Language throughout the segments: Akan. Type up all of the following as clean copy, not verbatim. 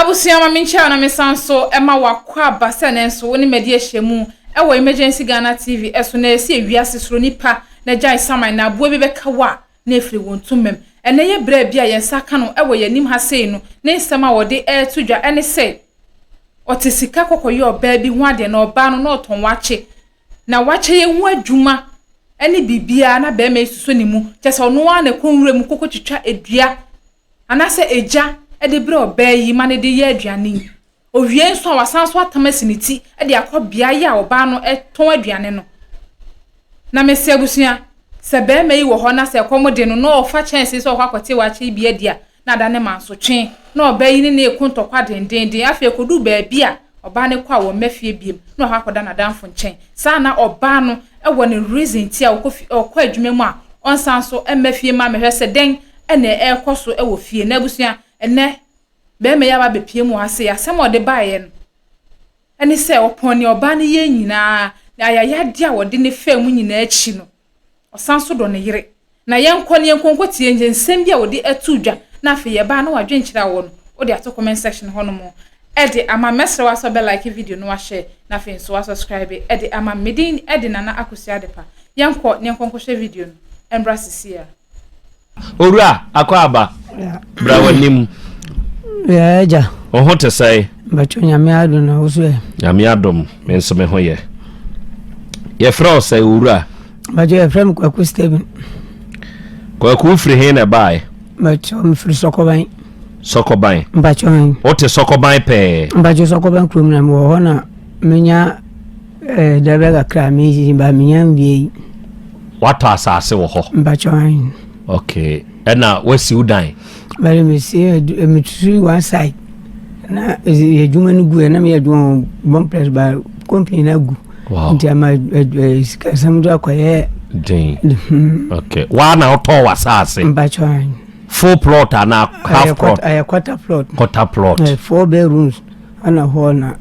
Abusua ma menkyia wo na mesan nso ma wakɔ aba sɛ ɛnɛ nso wo ne madi ahyia mu wɔ Emergency Ghana TV so na ɛsɛ wiase soro nipa na gyae saman na aboa bi bɛka wo a na ɛfiri wo ntomam. Ɛnɛ yɛ berɛ bi a yɛn nsa ka no wɔ yɛn anim ha sei no ne nsɛm a wɔde reto dwa ɛne sɛ ɔte sika kɔkɔyɛ ɔbaa bi ho adeɛ na ɔbaa no na ɔtɔn wakye na wakyɛ yɛn ho adwuma ne biribiara na barima yi suso ne mu kyɛ sɛ ɔno ara na ɛkɔ nwura mu kɔkɔtwitwa dua anaasɛ egya de brɛ ɔbaa yi ma no de yɛ aduane yi. Owie nso a, wasan nso atam asi ne ti de akɔ beaeɛ a ɔbaa no tɔn aduane no. Na mese abusua, sɛ barima yi wɔ hɔ na sɛ ɛkɔm de no na ɔfa kyɛnsee sɛ ɔkɔ akɔte waakye yi bi adi a, na ada ne mansotwe. Na ɔbaa yi ne no reko ntɔkwa dendeenden. Afei ɛkɔduu baabi a, ɔbaa no kɔ a wɔmma fie biom na wakɔ akɔda n'adamfo nkyɛn. Saa na ɔbaa no wɔ ne reason nti a ɔkɔ fi ɔkɔ adwuma mu a ɔnsan so mma fie mma mmɛhwɛ sɛ dɛn na ɛrekɔ so wɔ fie. Na abusua, ɛnnɛ barima yi aba abɛpue mu wɔ ha sei, asɛm a ɔde baeɛ no ne sɛ ɔpɔn nea ɔbaa no yɛ nyinaa, ne ayayadeɛ a ɔde ne faa mu nyinaa akyi no, ɔsan nso dɔ ne yere. Na yɛnkɔ na yɛnkɔ nkɔtie nsɛm bi a ɔde ato dwa na afei yɛba a na w'adwenkyerɛ a ɔwɔ no wode ato comment section hɔnom de ama me. Mɛsrɛ wo ara sɛ wobɛ like video no wahyɛ na afei nso wa subscribe de ama me. Me din de Nana Akosua Adepa. Yɛnkɔ na yɛnkɔ nkɔhwɛ video no mbra sisi a. Owura, akwaaba, bra w'anim. Yeah, agya. Wo ho te sɛn? Bɛtɔ nyame adom na wo so ɛ. Nyame adom, me nso me ho yɛ. Yɛfrɛ wo sɛn owura? Bɛtɔ yɛfrɛ me Kwaku Steven. Kwaku firi he na ɛbaeɛ? Bɛtɔ mefiri Sɔkɔban. Sɔkɔban? Mpakyɛ hɛn. Wote Sɔkɔban pɛɛ? Mpakyɛ Sɔkɔban kurom na mewɔ hɔ na menya eh, dabɛ kakra a meyi ba menya nwie. Watɔ asase wɔ hɔ? Mpakyɛ hɛn. Okay, ɛna wasi wo dan? Bɛrɛ mesi metutu one side na adwuma no gu ɛ na meyɛ adwuma wɔ bɔmprɛs ba company no agu. Wow. Nti ama sikasɛm do akɔyɛ den. Hmm. Okay. Waa na wotɔɔ w'asase? Mpakyɛ hɛn. Full plot anaa half plot? Ɛyɛ quarter plot. Quarter plot. Ɛyɛ four bedrooms ɛna hall na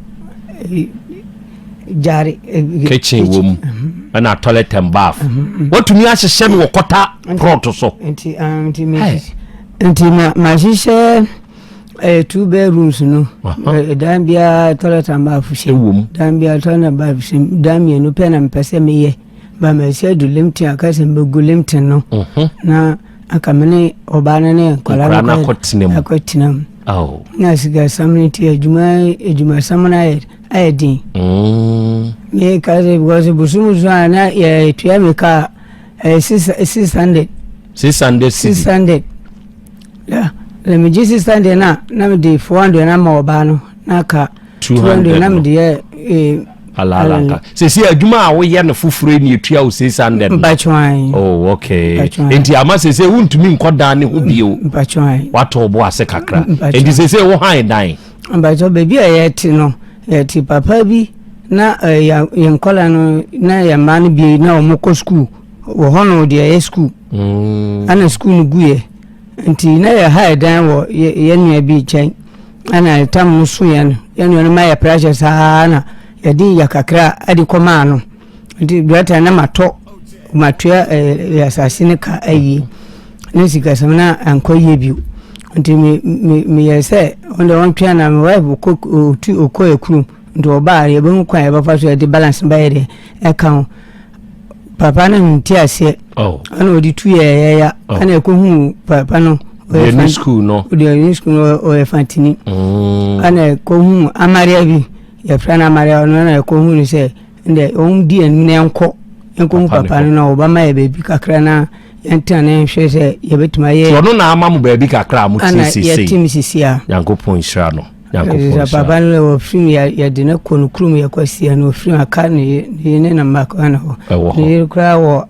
gyaare. Kitchen wɔ mu ɛna toilet and bath. Watumi ahyehyɛ no wɔ quarter plot so. Nti nti mi nti ma ma hyehyɛ ɛyɛ two bedrooms no. Dan biara toilet and bath hyɛ mu. Dan biara toilet and bath hyɛ mu. Dan mmienu pɛ na mpɛ sɛ meyɛ. Ba ma esi adu Limton a kasa mbɛgu Limton no. Na anka me ne ɔbaa no ne nkwadaa no akɔtena mu. Na sikasɛm no nti adwuma adwumasɛm no ayɛ ayɛ den. Mm. Me ka sɛ because bosom so a na yɛtua me ka ɛyɛ 600. 600 600. Yeah. Na megye 600 na na mede 400 na ma ɔbaa no na aka 200 na mede yɛ eh, alalanka sɛsi adwuma a woyɛ no foforɔ ni etua wo 600 no mpatwan oh okay nti ama sɛsɛ wontumi nkɔ dan ne ho bio mpatwan wato wo bo ase kakra nti sɛsɛ wo han dan mpatwan baabi a yɛte no yɛte papa bi na eh, yɛn nkɔla no na yɛn mmaa no bi na wɔn kɔ sukuu wɔ hɔ no deɛ ɛyɛ sukuu ɛna sukuu no guyɛ nti na yɛ ha dan wɔ yɛn nua bi nkyɛn ɛna tam no so yɛn no yɛn nua no ma yɛ pressure saa na yɛde yɛ kakra de kɔmaa no nti brata na matɔ matua ɛɛ asase no ka awie ne sikasɛm na ankɔ yie bio nti me me meyɛ sɛ ɔno deɛ ɔntwɛn na me wife kɔ otu okɔ ekurom nti ɔbaa yɛbɛhu kwan yɛbɛfa so yɛde balance bɛyɛ deɛ ɛka ho papa no nte aseɛ oh. ɛna ɔde tu yɛ yɛya oh. ɛna ɛkɔhu papa no deɛ ne sukuu no deɛ ne sukuu no ɔyɛ fantini mm. ɛna ɛkɔhu amaria bi yɛfrɛ no amaria ɔno ɛna ɛkɔhu no sɛ ndɛ wɔn di anim na ɛnkɔ ɛnkɔhu papa no na ɔbɛma yɛ baabi kakra na yɛntena na yɛnhwɛ sɛ yɛbɛtumi ayɛ ɔno na ama mo baabi kakra a mo tie sisi ɛna yɛtim sisi a nyankopɔn nhyira no Nyankopɔn nhyira. Papa no wɔ firim yɛde no kɔ no kurom yɛkɔ sia no ofirim aka ne yere ne ne mma koraa na hɔ. Ɛwɔ hɔ. Ne yere koraa wɔ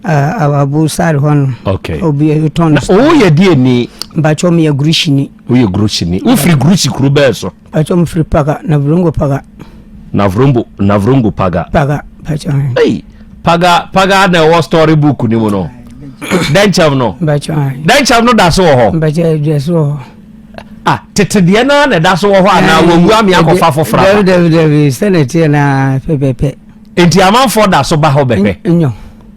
awabo sare hɔ no. Okay. Obi tɔn. Na o yɛ deɛ ni. Mpatsɔ mi yɛ gurushini. O yɛ gurushini. O firi gurushi kuro bɛɛ so. Mpatsɔ mi firi paga Navrongo paga. Navrongo Navrongo paga. Paga mpatsɔ. Hey paga paga na ɛwɔ story book ni mu no. Dɛnkyɛm no. Mpatsɔ. Dɛnkyɛm no da so wɔ hɔ. Mpatsɔ ɛda so wɔ hɔ. Ah, tete deɛ naa na ɛda so wɔ hɔ anaa wɔwu ame akɔfa foforɔ aba? Dabi dabi dabi sɛdeɛ ɛteɛ naa pɛpɛpɛ. Nti amanfoɔ da so ba hɔ bɛhwɛ? Nyɔ.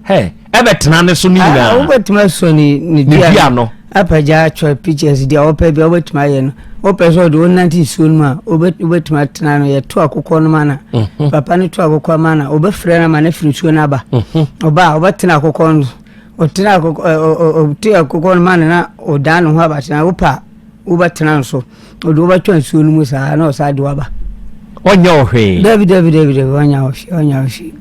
Hɛ, ɛbɛtena ne so ne nyinaa. Wobɛtumi asɔ ne ne dua no. Apagya atwa pictures deɛ wopɛ bia wobɛtumi ayɛ no. Wopɛ sɛ ɔde wonante nsuo no mu a, wobɛtumi atena no. Yɛto akokɔ no ma na mhm. papa no to akokɔ ma na wobɛfrɛ no ma no afiri nsuo no aba. Mhm. Ɔba a wobɛtena akokɔ no ɔtena akokɔ ɔte akokɔ no ma no na ɔdan ne ho abatena wopɛ a wobɛtena no so ɔde wobɛtwa nsuo no mu saa na ɔsaa de waba. Ɔnyɛ wo hwee. Dabi dabi dabi dabi ɔnyɛ wo hwee ɔnyɛ wo hwee.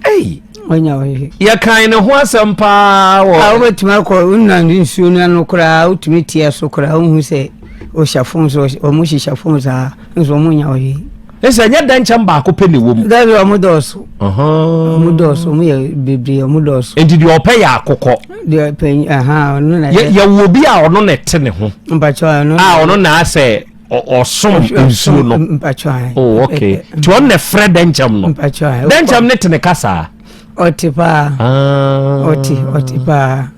Ei. Ɔnyɛ wo hwee. Yɛkan ne ho asɛm paa wɔ. A wobɛtumi akɔ wonam nsuo no ano koraa wotumi teɛ so koraa wohu sɛ ɔhyɛ fon so ɔmo hyehyɛ fon saa nso ɔmo nya wo hwee. Ɛsɛ ɛnyɛ dɛnkyɛm baako pɛ na ɛwɔ mu. Dabi ɔmo dɔɔso. Ɔmo dɔɔso ɔmo yɛ bebree ɔmo dɔɔso. Nti deɛ ɔpɛ yɛ akokɔ. Deɛ ɔpɛ ɛhan ɔno na yɛ. Yɛwɔ obi a ɔno na ɛte ne ho. Mpatsɔ ɔno. A ɔno na asɛ ɔsom nsuo no. Mpatsɔ ayi. Oh okay. Nti ɔno na ɛfrɛ dɛnkyɛm no. Mpatsɔ ayi. Dɛnkyɛm ne te ne kasa. Ɔte paa. Ah. Ɔte ɔte paa.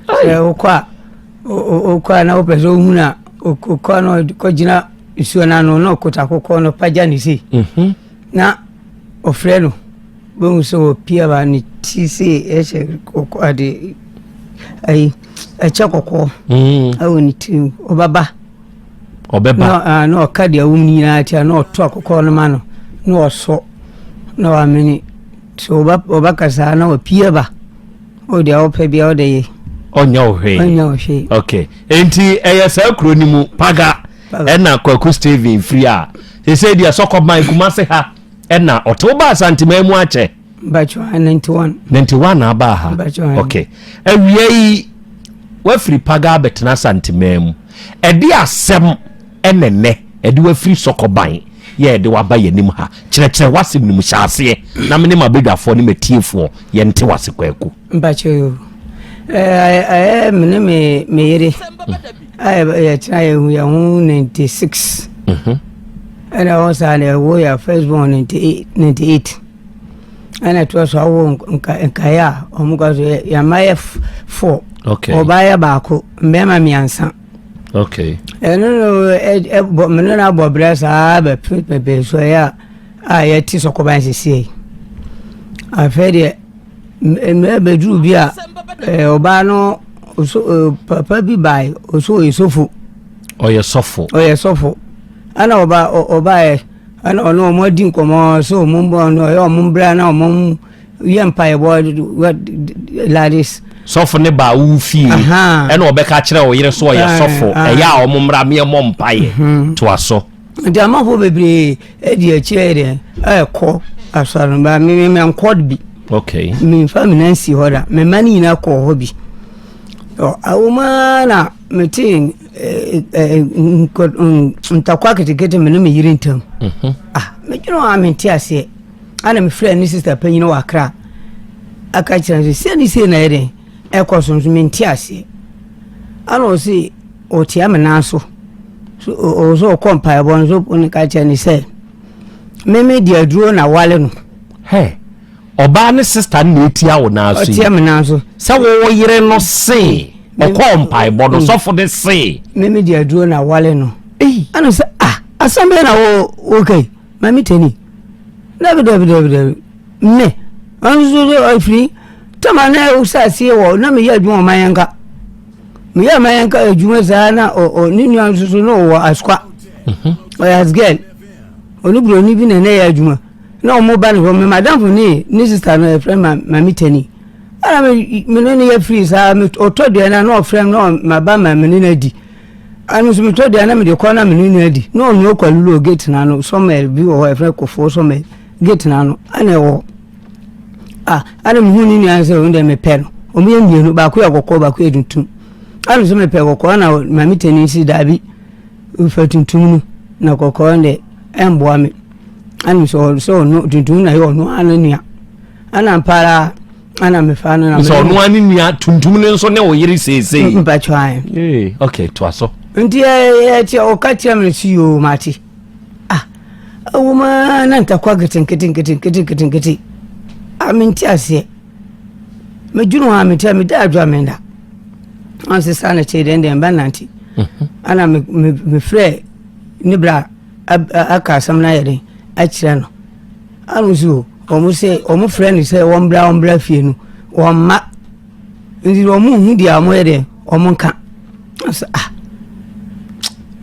Sɛ ɔkɔ a ɔkɔ a na ɔpɛ sɛ ɔhunu a ɔkɔ a na ɔkɔgyina. Nsuo no ano na ɔkota akokɔ no pagya ne sei mhm. na ɔfrɛ no bɛhu sɛ ɔpia ba ne ti sei ɛhyɛ kɔkɔ ade ayi ɛkyɛ kɔkɔɔ mm. ɛwɔ ne tirim ɔbɛba ɔbɛba na na ɔka deɛ awom no nyinaa kyerɛ na ɔto akokɔ no ma no na ɔsɔ na wamene so ɔbɛkasa na ɔpia ba O deɛ wopɛ bia wode ye. Ɔnyɛ wo hwee. Ɔnyɛ wo hwee. Okay. Enti ɛyɛ saa kuro no mu Paga ɛna Kwaku Steven firi a sese deɛ Sɔkɔban Kumase ha ɛna ɔte wo ba Asanteman mu akyɛ. Mpacho 91. 91 na aba ha. Mpacho. Okay. Awia yi wafiri Paga abɛtena Asanteman mu. Ɛde asɛm ɛna nnɛ ɛde wafiri Sɔkɔban yɛ ɛde waba yɛn anim ha. Kyerɛkyerɛ w'asɛm no mu hyɛ aseɛ na me ne m'abadwafoɔ ne m'atiefoɔ yɛnte w'ase Kwaku. Mpakyɛ yo ɛyɛ me ne me me yere a yɛtena yɛhu yɛn ho 96 mhm. ɛna ɛwɔ saa na ɛwɔ yɛ first born 98 ɛna ɛtoa so awo nkaeɛ a wɔn ka so yɛma yɛ four ɔbaa yɛ baako mmarima mmiɛnsa. Okay. Ɛno no ɛbɔ me ne no abɔ brɛ saa bɛpem pɛpɛ so ɛyɛ a a yɛte sɔkɔban sesie yi. Afei deɛ mmerɛ bɛduru bi a ɔbaa no so papa bi bae ɔso ɔyɛ sɔfo. Ɔyɛ sɔfo. Ɔyɛ sɔfo. Ɛna ɔba ɔbaeɛ ɛna ɔne wɔn adi nkɔmmɔ sɛ wɔn mbɔ no ɔyɛ wɔn mbra na wɔn yɛ mpaebɔ like this. Sɔfo ne baa wo fie ɛna ɔbɛka kyerɛ wo yere so ɔyɛ sɔfo ɛyɛ a wɔn mmra meɛ mmɔ mpaeɛ mhm. toa so. Nti amanfoɔ bebree ɛdi akyire deɛ ɛkɔ asɔre no ba me me nkɔ bi. Okay. Me nfa me nan si hɔ da me mma no nyinaa kɔɔ hɔ bi. Awoma na mete ntakwa ketekete me ne me yere ntam. Mhm. Ah medwene hɔ a mente aseɛ. Ana mefrɛɛ ne sista panyin wɔ Accra aka kyerɛ no sɛ sei ne sei na ɛyɛ dɛn ɛkɔ so nso mente aseɛ. Ana ɔse ɔtia me nan so so ɔwɔ sɛ ɔkɔ mpaebɔ no so ne ka kyerɛ ne sɛ meme de aduro na wale no. Hɛ ɔbaa ne sista no na ɛtia wo nan so yi. Ɔtia me nan so. Sɛ wo yere no se ɔkɔɔ mpaebɔ no sɔfo de se. Meme de aduro na wale no. Ana sɛ ah asɛm bɛn na wo wo kai. Maame Tani, Dabi, dabi, dabi, dabi. Me, ɔno nso so afiri tama na ɛwɔ aseɛ wɔ na meyɛ adwuma wɔ Mayanka. Meyɛ Mayanka adwuma saa na ɔ ɔ ne nua nso so na ɔwɔ Asukwa. Mhm. Ɔyɛ asgirl. Ɔne buroni bi na na ɛyɛ adwuma. Na wɔn ba ne hɔ, me madamfo ne ne sista no yɛfrɛ ma Maame Tani. Ɛna me me ne no yɛ firi saa, ɔtɔ aduane a na ɔfrɛ me na maba ma me ne no adi. Ɛno nso metɔ deɛ na mede kɔ na mene no adi na ɔno kɔ alulu gate no ano sɔmɛl bi wɔ hɔ yɛfrɛ kofoɔ sɔmɛl gate no ano ɛna ɛwɔ hɔ ah ɛna mehu ne nua sɛ ɔno deɛ mepɛ no ɔmo yɛ mmienu baako yɛ kɔkɔɔ baako yɛ tuntum ɛna nso mepɛ kɔkɔɔ ɛna maame tani si daabi mfa tuntum no na kɔkɔɔ no deɛ ɛmboa me ɛna sɛ ɔno tuntum na yɛ ɔno ano nua ɛna mpaara ana mefa no na sɛ ɔno ani nua tuntum no nso ne wo yere seesei mpatwa ɛ ee ok toa so nti ɛkyɛ ɔka kyerɛ me si yoo mate ah awoma na ntakwa nketenketenketenketenkete a mente aseɛ medwene ho a mente a meda adwo a menda ansesa no kyee dɛn dɛn bɛnante mhm. ana mefrɛ ne bra aka asɛm no ayɛ den akyerɛ no Ano nso wɔn sɛ wɔn frɛ no sɛ wɔn bra wɔn bra fie no wɔn mma nti wɔn nhu deɛ wɔn yɛ deɛ wɔn nka. Sɛ ah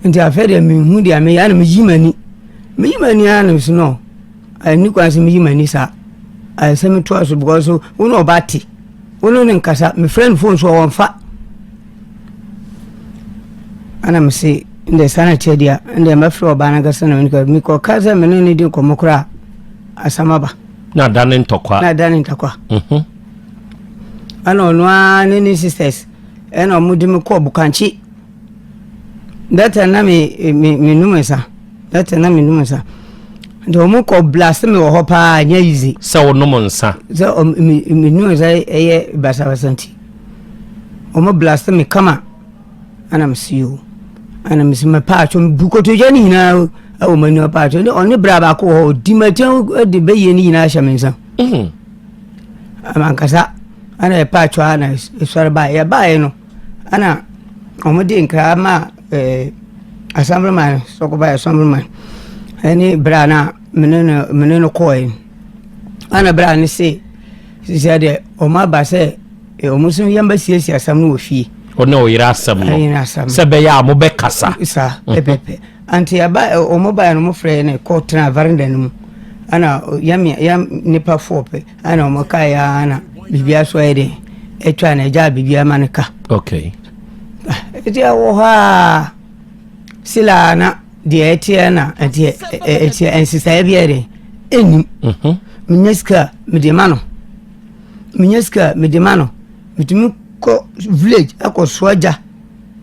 nti afei deɛ mehu deɛ meyɛ ana meyi m'ani meyi m'ani ara na so no ɛni kwan sɛ meyi m'ani saa ayɛ sɛ metoa so because wo ne ɔba te wo ne ne nkasa mefrɛ no phone so ɔwɔmfa ana mese ndɛ saa na kyɛ deɛ ndɛ mɛfrɛ ɔbaa no ankasa na menika mekɔka sɛ mene ne di nkɔmmɔ koraa asɛm aba na da ne ntɔkwa na da ne ntɔkwa mhm. ɛna ɔno ara ne ne sisters ɛna ɔmo de me kɔɔ Bukankye that time na me me me num nsa that time na me num nsa nti ɔmo kɔ blast me wɔ hɔ paa nyɛ easy. Sɛ wo nom nsa. Sɛ ɔmo me me num nsa ɛyɛ basabasa nti ɔmo blast me kama ɛna me si o ɛna me si me paatwo me bu kotodwe ne nyinaa ɛwɔ m'ani paatwo ne ɔne bra baako wɔ hɔ odi m'akyɛn de bɛyie ne nyinaa hyɛ me nsa. Mm. Mankasa ɛna yɛpɛ atwa a na esɔre baeɛ. Yɛbaeɛ no ɛna wɔde nkra maa ɛɛ assemblyman Sɔkoba assemblyman ɛne bra no a me ne no me ne no kɔeɛ no. Ɛna bra no se sisi deɛ wɔn aba sɛ wɔn nso yɛmmɛsiesie asɛm no wɔ fie. Wo ne wo yere asɛm no sɛ bɛyɛ a mobɛkasa. Saa pɛpɛpɛ. Anti yɛba wɔn baeɛ no wɔfrɛ yɛn kɔ tena veranda no mu ɛna yɛn yɛn nipa four pɛ. Ɛna wɔn kaeɛ ara na biribiara so ayɛ den atwa na agya biribiara ma no ka. Okay. Ɛti ɛwɔ hɔ a sila na deɛ ɛteɛ na ɛteɛ ɛteɛ nsesaeɛ bi yɛ den ɛnnim. Mhm. Menya sika mede ma no menya sika mede ma no metumi kɔ village ɛkɔ soa gya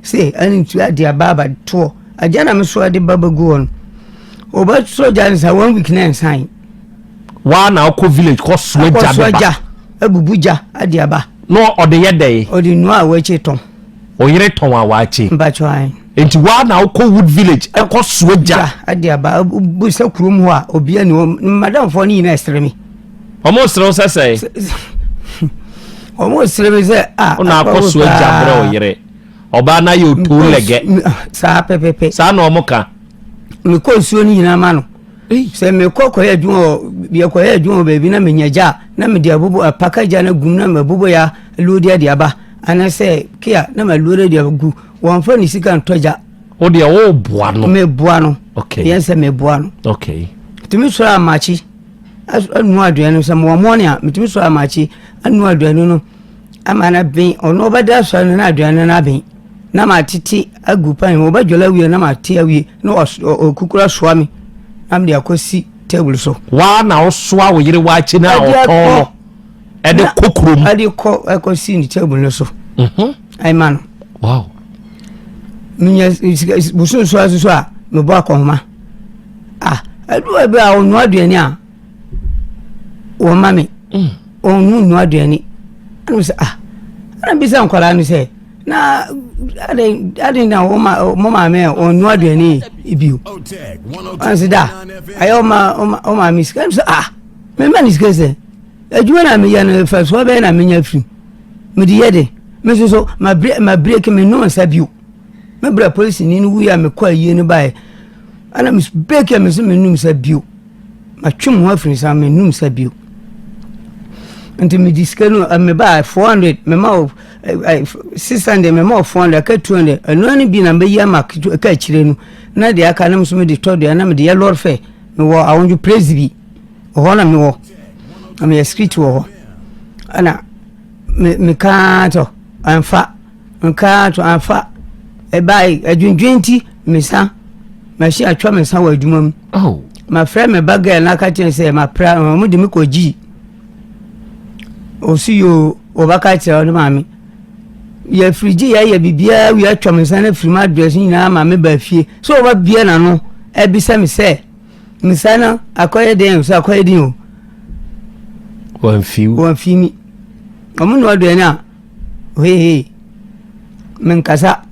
se ɛne ntua de aba aba toɔ agya na mesoa de ba bɛgu hɔ no wɔbɛsoa gya no sa one week na ɛnsan. Waa na ɔkɔ village kɔ soa gya de ba. gya abubu gya ade aba. Na ɔde yɛ dɛn? Ɔde nua awakye tɔn. Ɔyere tɔn awakye. Mpatsɔ ayi. Nti waa na ɔkɔ wood village ɛkɔ soa gya. Ade aba bu sɛ kurom hɔ a obiara ni hɔ madamfoɔ no nyinaa ɛsere me. Wɔn sere wo sɛ sɛn? Wɔn sere me sɛ a. Ɔna akɔ soa gya brɛ ɔyere. Ɔbaa na yɛ otu lɛgɛ. Saa pɛpɛpɛ. Saa na wɔn ka. Mekɔ nsuo no nyinaa ma no. Sɛ mekɔ kɔyɛ adwuma wɔ yɛkɔyɛ adwuma wɔ baabi na menya gya a, na mede abobo apaka gya no agum na mabobo ya loodi ade aba anaasɛ kia na maloodi ade agu. Wɔmfa ne sika ntɔ gya. Wo deɛ woboa no. Meboa no. Okay. Yɛn sɛ meboa no. Okay. Metumi sɔrɔ amakye anoa aduane no sɛ mewɔ mɔne a metumi sɔrɔ amakye anoa aduane no ama no aben ɔno ɔbɛda asɔre no na aduane no aben. na matete agu pan mu wɔbɛdwale awie na mate awie na ɔkukura soa me na mede akɔsi table so. Waa na ɔsoa wo yere waakye no a ɔtɔn no ɛde kɔ kurom. Ɛde kɔ ɛkɔsi ne table no so. Mhm. Ɛma no. Wow. Menya bosom so aso so a mebɔ akɔnhoma. Ah, ɛdu ɛbɛ a ɔnoa aduane a wɔma me. Mm. Ɔno nnoa aduane. Ɛna sɛ ah, ɛna bisa nkwadaa no sɛ. Na adɛn adɛn na wɔn ma wɔn maame a wɔnoa aduane yi bio wɔn sɛ da ayɛ wɔn ma wɔn maame sika sɛ ah mɛma ne sika sɛ adwuma na meyɛ no fɛsoɔ bɛyɛ na menya firi mede yɛ de me nso so ma bre ma break me nom nsa bio me brɛ polisi ni no wuyi a mekɔ ayie no baeɛ ɛna me break a me so me nom nsa bio. Matwe me ho afiri nsa mennom nsa bio. Nti mede sika no eh, mebaa 400 mema wo 600 eh, mema wo 400 aka 200 ɛno ano bi na mɛyi ama ka akyire no na deɛ aka no nso mede tɔ deɛ na mede yɛ lɔre fɛ mewɔ awondwo praise bi wɔ hɔ na mewɔ na meyɛ street wɔ hɔ ɛna mekaa tɔ ɛmfa Nkaa to amfa. Ɛbae, adwendwen nti, me nsa, machine atwa me nsa wɔ adwuma mu. Oh. Mafrɛ me ba girl na aka kyerɛ sɛ mapra, wɔn de me kɔ gyii. Ɔsi yoo, wɔbɛka kyerɛ ɔne maame. Yɛfiri gye yɛayɛ biribiara wie atwa me nsa no afiri mu adrɛs nyinaa ma me ba fie. Sɛ wɔbɛbie n'ano abisa me sɛ, nsa no akɔyɛ den o, sɛ akɔyɛ den o. Wɔamfi wo. Wɔamfi mi. Wɔn na ɔdɔn a. Hehe, menkasa.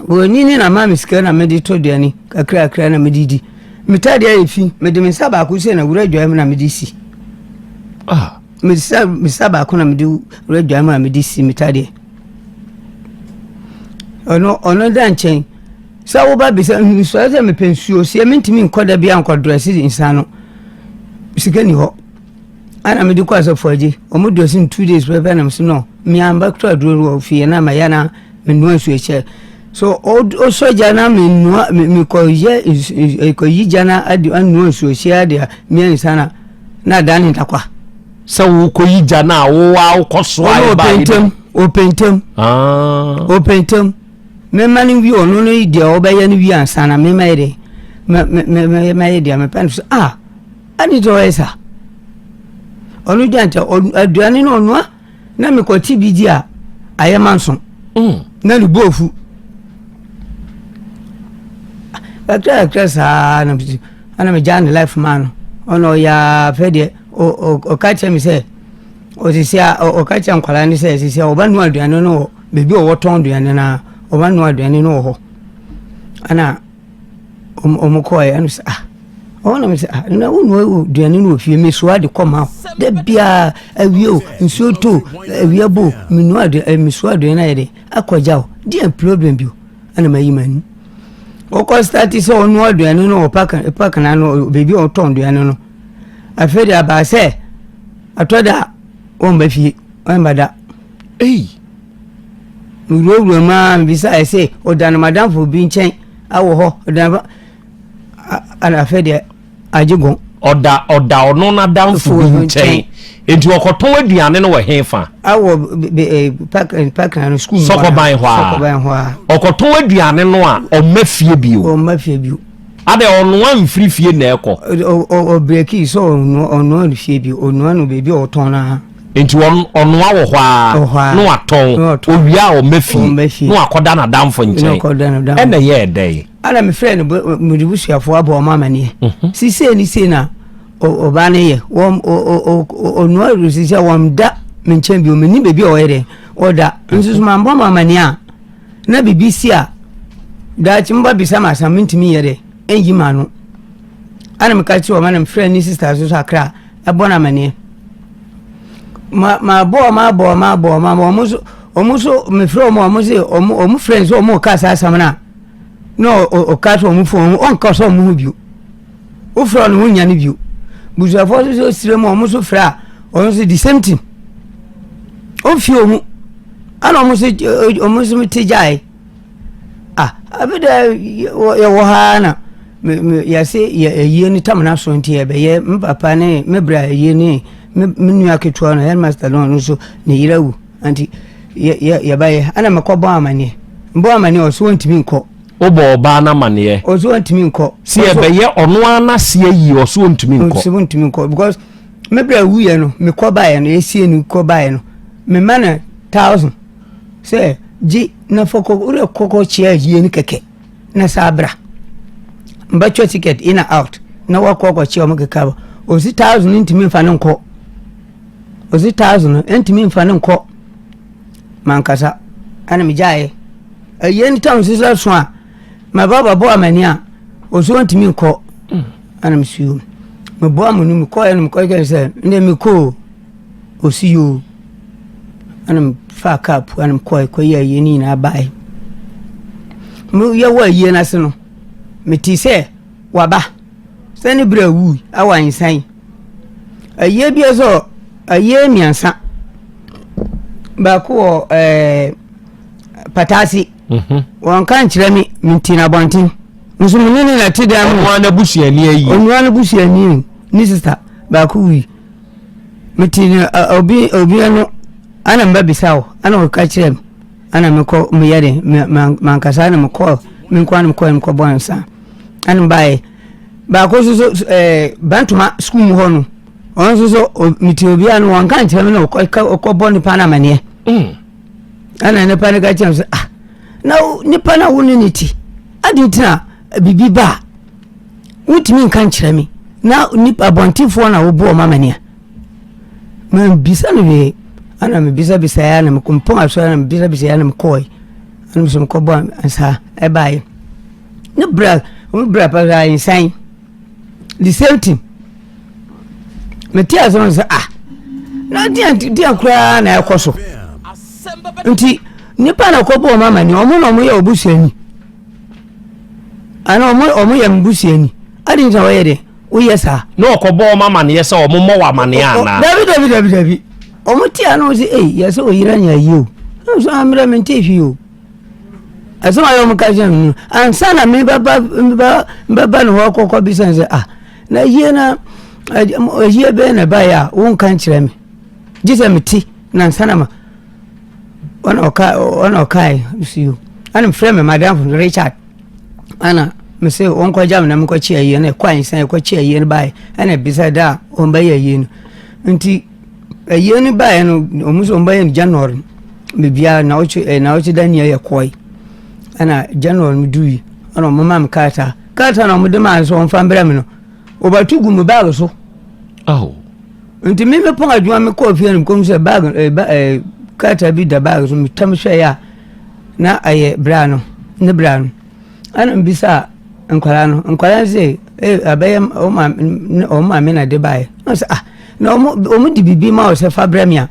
Buroni ne na ma me sika na mede tɔ aduane kakrakra na mede di. Me tadeɛ ayɛ fi, mede me nsa baako sɛ na wura dwae mu na mede si. Ah. Me nsa baako na mede wura dwae mu na mede si me tadeɛ. Ɔno ɔno da nkyɛn. Sɛ woba bisa nsɔre sɛ mepɛ nsuo seɛ mentumi nkɔ da bi ankɔ drɛse nsa no. Sika ni hɔ. Ana mede kɔ asafo agye wɔn dressing 2 days pɛpɛ na mese no me amba kura aduro wɔ fie na ma ya na menoa nsuo kyɛ. So ɔsɔ gya na menoa mekɔyɛ kɔyi gya na ade anoa nsuohyɛ ade a mmiɛnsa na na ada ne ntakwa. Sɛ wokɔyi gya no a wo a wokɔ soa ɛba yi ɔpɛntɛm ɔpɛntɛm ɔpɛntɛm mema no wie ɔno no deɛ ɔbɛyɛ no wie ansa na mema yɛ deɛ mɛyɛ deɛ mepɛ no so ah ade sɛ ɔyɛ sa ɔno gya nkyɛ aduane no ɔnoa na mekɔte bi di a ayɛ ma nso mm. na ne bo afu kakra kakra saa na ɛna megyaa ne life maa no ɔna ɔyɛ afɛ deɛ ɔka kyerɛ me sɛ ɔsisi a ɔka kyerɛ nkwadaa no sɛ sisi a ɔba noa aduane no wɔ baabi a ɔwɔtɔn aduane no a ɔba noa aduane no wɔ hɔ ɛna wɔn kɔɛ ɛna sɛ ah ɔwɔ na sɛ ah na wo noa aduane no wɔ fie mesoa de kɔ ma wo da biara awie o nsuo to awia bo menoa aduane mesoa aduane no ayɛ de akɔgya o deɛ problem bi o ɛna mayi m'ani wɔkɔ start sɛ ɔnoa aduane no wɔ park park na no baabi a ɔtɔn aduane no afei de abaa sɛ atɔ da wɔmba fie wɔmba da ei mewurawura mu a mebisa ɛsɛ ɔda no madamfo bi nkyɛn awɔ hɔ ɔda ana afei deɛ agye gɔn ɔda ɔda ɔno n'adamfo bi nkyɛn nti ɔkɔtɔn aduane no wɔ he fa. Awɔ park park na no sukuu mu sɔkɔban hɔ a sɔkɔban hɔ a ɔkɔtɔn aduane no a ɔmma fie bio. Ɔmma fie bio. Adɛ ɔnoa nfiri fie na ɛkɔ. Ɔbreki sɛ ɔnoa ɔnoa no fie bio ɔnoa no baabi a ɔtɔn no ara. Nti ɔnoa wɔ hɔ a na watɔn owie a ɔmma fie na wakɔda n'adamfo nkyɛn ɛna ɛyɛɛ dɛn. Ɛna mefrɛɛ no mede busuafoɔ abɔ wɔn amaneɛ mhm. si sei ne sei na ɔbaa no yɛ ɔnoa resi sɛ wɔn da me nkyɛn bio menni baabi a ɔyɛ dɛ ɔda nso so mambɔ mo amaneɛ a na biribi si a daakye mba bisa ma asɛm mentumi nyɛ dɛ ɛnyi ma no ɛna meka kyerɛ wɔn ɛna mefrɛ ne sista so so akra ɛbɔ no amaneɛ ma ma bɔ ma bɔ ma bɔ ma wɔn so wɔn so mefrɛ wɔn wɔn se wɔn wɔn frɛ nso wɔn ka saa asɛm no a na ɔka sɛ ɔmo fon ɔnka sɛ ɔmo ho bio wofrɛ no wonya no bio busuafoɔ nso sɛ ɔsrɛ mu ɔmo nso frɛ a ɔno nso the same thing ɔmfie ɔmu ana ɔmo nso ɔmo nso te gyae ah abi dɛ yɛwɔ ha na yɛse yɛ ayie no tam no aso nti yɛbɛyɛ me papa ne me bra ayie ne me nua ketewa no headmaster no ɔno nso ne yere awu Nti yɛ yɛ yɛbɛyɛ ɛna mekɔ bɔ amaneɛ mbɔ amaneɛ ɔso ɔntumi nkɔ. Wobɔ ɔbaa no amaneɛ. Ɔso ɔntumi nkɔ. Si ɛbɛyɛ ɔno ara n'ase ayi ɔso ɔntumi nkɔ. Ɔso ɔntumi nkɔ because me bra wuyɛ no mekɔ baeɛ no yɛsie no kɔ baeɛ no mema no thousand sɛ gye na fa kɔ wode kɔkɔ kyea ayie no kɛkɛ na saa bra mbɛtwa ticket in and out na wakɔ kɔkyea ɔmo keka ba ɔsi thousand ntumi nfa no nkɔ. Ɔsi thousand no ɛntumi nfa no nkɔ mankasa ɛna megyaeɛ ɛyɛ no tam sisa so a maba bɛbɔ amani a ɔsi ɔntumi nkɔ ɛna mesi o mebɔ amani mekɔɛ no mekɔɛ sɛ ɛnɛ mekɔ ɔsi yoo ɛna mefaa kaa pu ɛna mekɔɛ kɔyɛ ayie no nyinaa baeɛ yɛwɔ ayie no ase no metee sɛ waba sɛ ne berɛ awui awɔ ansan Ayie bi nso ayie mmiɛnsa. Baako wɔ ɛɛ Pataase. Mhm. Wɔnka nkyerɛ me mete no abɔnten. Nso me ne no na ɛte dan mu. Ɔno ara n'abusuani ayi. Ɔno ara n'abusuani ne sista baako wui. Mete no obi obi ano ɛna mba bisa wo ɛna ɔka kyerɛ me ɛna mekɔ meyɛ de mankasa ɛna mekɔ me nko ara mekɔ mekɔbɔ nsa ɛna mbaeɛ. Baako nso so ɛɛ Bantama sukuu mu hɔ no, ɔno nso so mete obiara no wɔnka nkyerɛ me na ɔkɔbɔ nipa no amaneɛ. Mm. Ɛna nipa no ka kyerɛ me sɛ ah na nipa no a wo ne ne ti adi nti na biribi ba a wontumi nka nkyerɛ me na nipa abɔntenfoɔ na wobɔ ɔma amaneɛ. Mambisa no hwee ɛna mebisabisa ya na mekɔmpɔn asɔre na mebisabisa ya na mekɔɔe ɛna mesɛ mekɔbɔ nsa ɛbaeɛ. Ne bra wɔn bra papa nsan the same thing mete asɛm sɛ ah na deɛ deɛ koraa na ɛkɔ so nti nipa na kɔbɔ wɔn amani wɔn na wɔn yɛ obusuani ana wɔn wɔn yɛ mbusuani adi nti na wɔyɛ deɛ woyɛ saa. na ɔkɔbɔ wɔn amaneɛ sɛ wɔn mmɔ wɔ amaneɛ anaa. dabi dabi dabi dabi wɔn ti ano sɛ eyi yɛ sɛ oyira nya yie o nso amira mi nti hwi o. Asɛm a wɔn ka kyerɛ me no, ansa na mebɛba mebɛba mebɛba ne hɔ kɔkɔ bisa sɛ ah na yie na ayie bɛyɛ na ɛbaeɛ a wonka nkyerɛ me gye sɛ mete na ansa na ma ɔna ɔka ɔna ɔkae si yo ɛna mefrɛ me madamfo Richard ɛna mese wɔnkɔgya me na menkɔkye ayie no ɛkɔ ansa ɛkɔkye ayie no baeɛ ɛna bisa da a wɔbɛyɛ ayie no nti Ayie no baeɛ no, wɔn nso wɔbɛyɛ no January biribiara naawɔtwe ɛɛ naawɔtwe da nea yɛkɔe ɛna January no duui ɛna wɔn maa me krataa krataa na wɔde maa nso wɔn fa mbrɛ me no wɔbɛto gu me baage so. Oh. Nti me me pɔn adwuma me kɔɔ fie no kɔm sɛ baage ɛɛ ba ɛɛ krataa bi da baage so metam hwɛeɛ a na ɛyɛ bra no ne bra no. Ɛna mebisaa nkwadaa no, nkwadaa no sɛ ee abɛyɛ wɔn maame wɔn maame na de baeɛ. Na sɛ ah na wɔn wɔn de biribi ma wo sɛ fa brɛ me a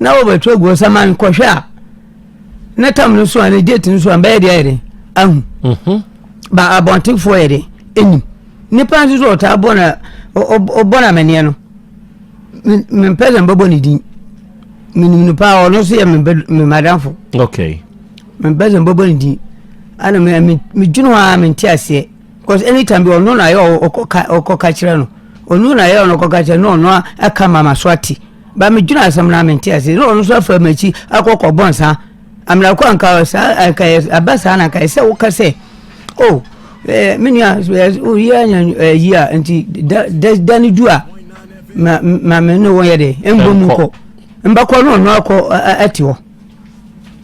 na wɔbɛto agu hɔ sɛ ma nkɔhwɛ a na tam no so a ne date no so a bɛyɛ deɛ ayɛ den ahu. Mhm. Ba abɔntenfoɔ yɛ den enim. Nipa nso so ɔtaa bɔ na ɔbɔ na amaneɛ no mempɛ sɛ mbɛbɔ ne din menim no paa ɔno nso yɛ me madamfo. Okay. Mempɛ sɛ mebɛbɔ ne din. Ana me me medwene ho ara mente aseɛ. Because anytime bi ɔno na ayɛ ɔkɔka ɔkɔka kyerɛ no. Ɔno na ayɛ ɔno ɔkɔka kyerɛ no na ɔno aka ma ma so ate. Ba medwene asɛm no ara mente aseɛ. Na ɔno nso afa m'akyi akɔ kɔbɔ nsa. Amena kɔ anka saa anka yɛ aba saa na anka ɛsɛ woka sɛ oh eh, me nua oyi anya ayi a nti da da da ne du a ma ma me ne wɔn yɛ dɛ mbɔ mu nkɔ mbɛkɔ na ɔno akɔ ate hɔ.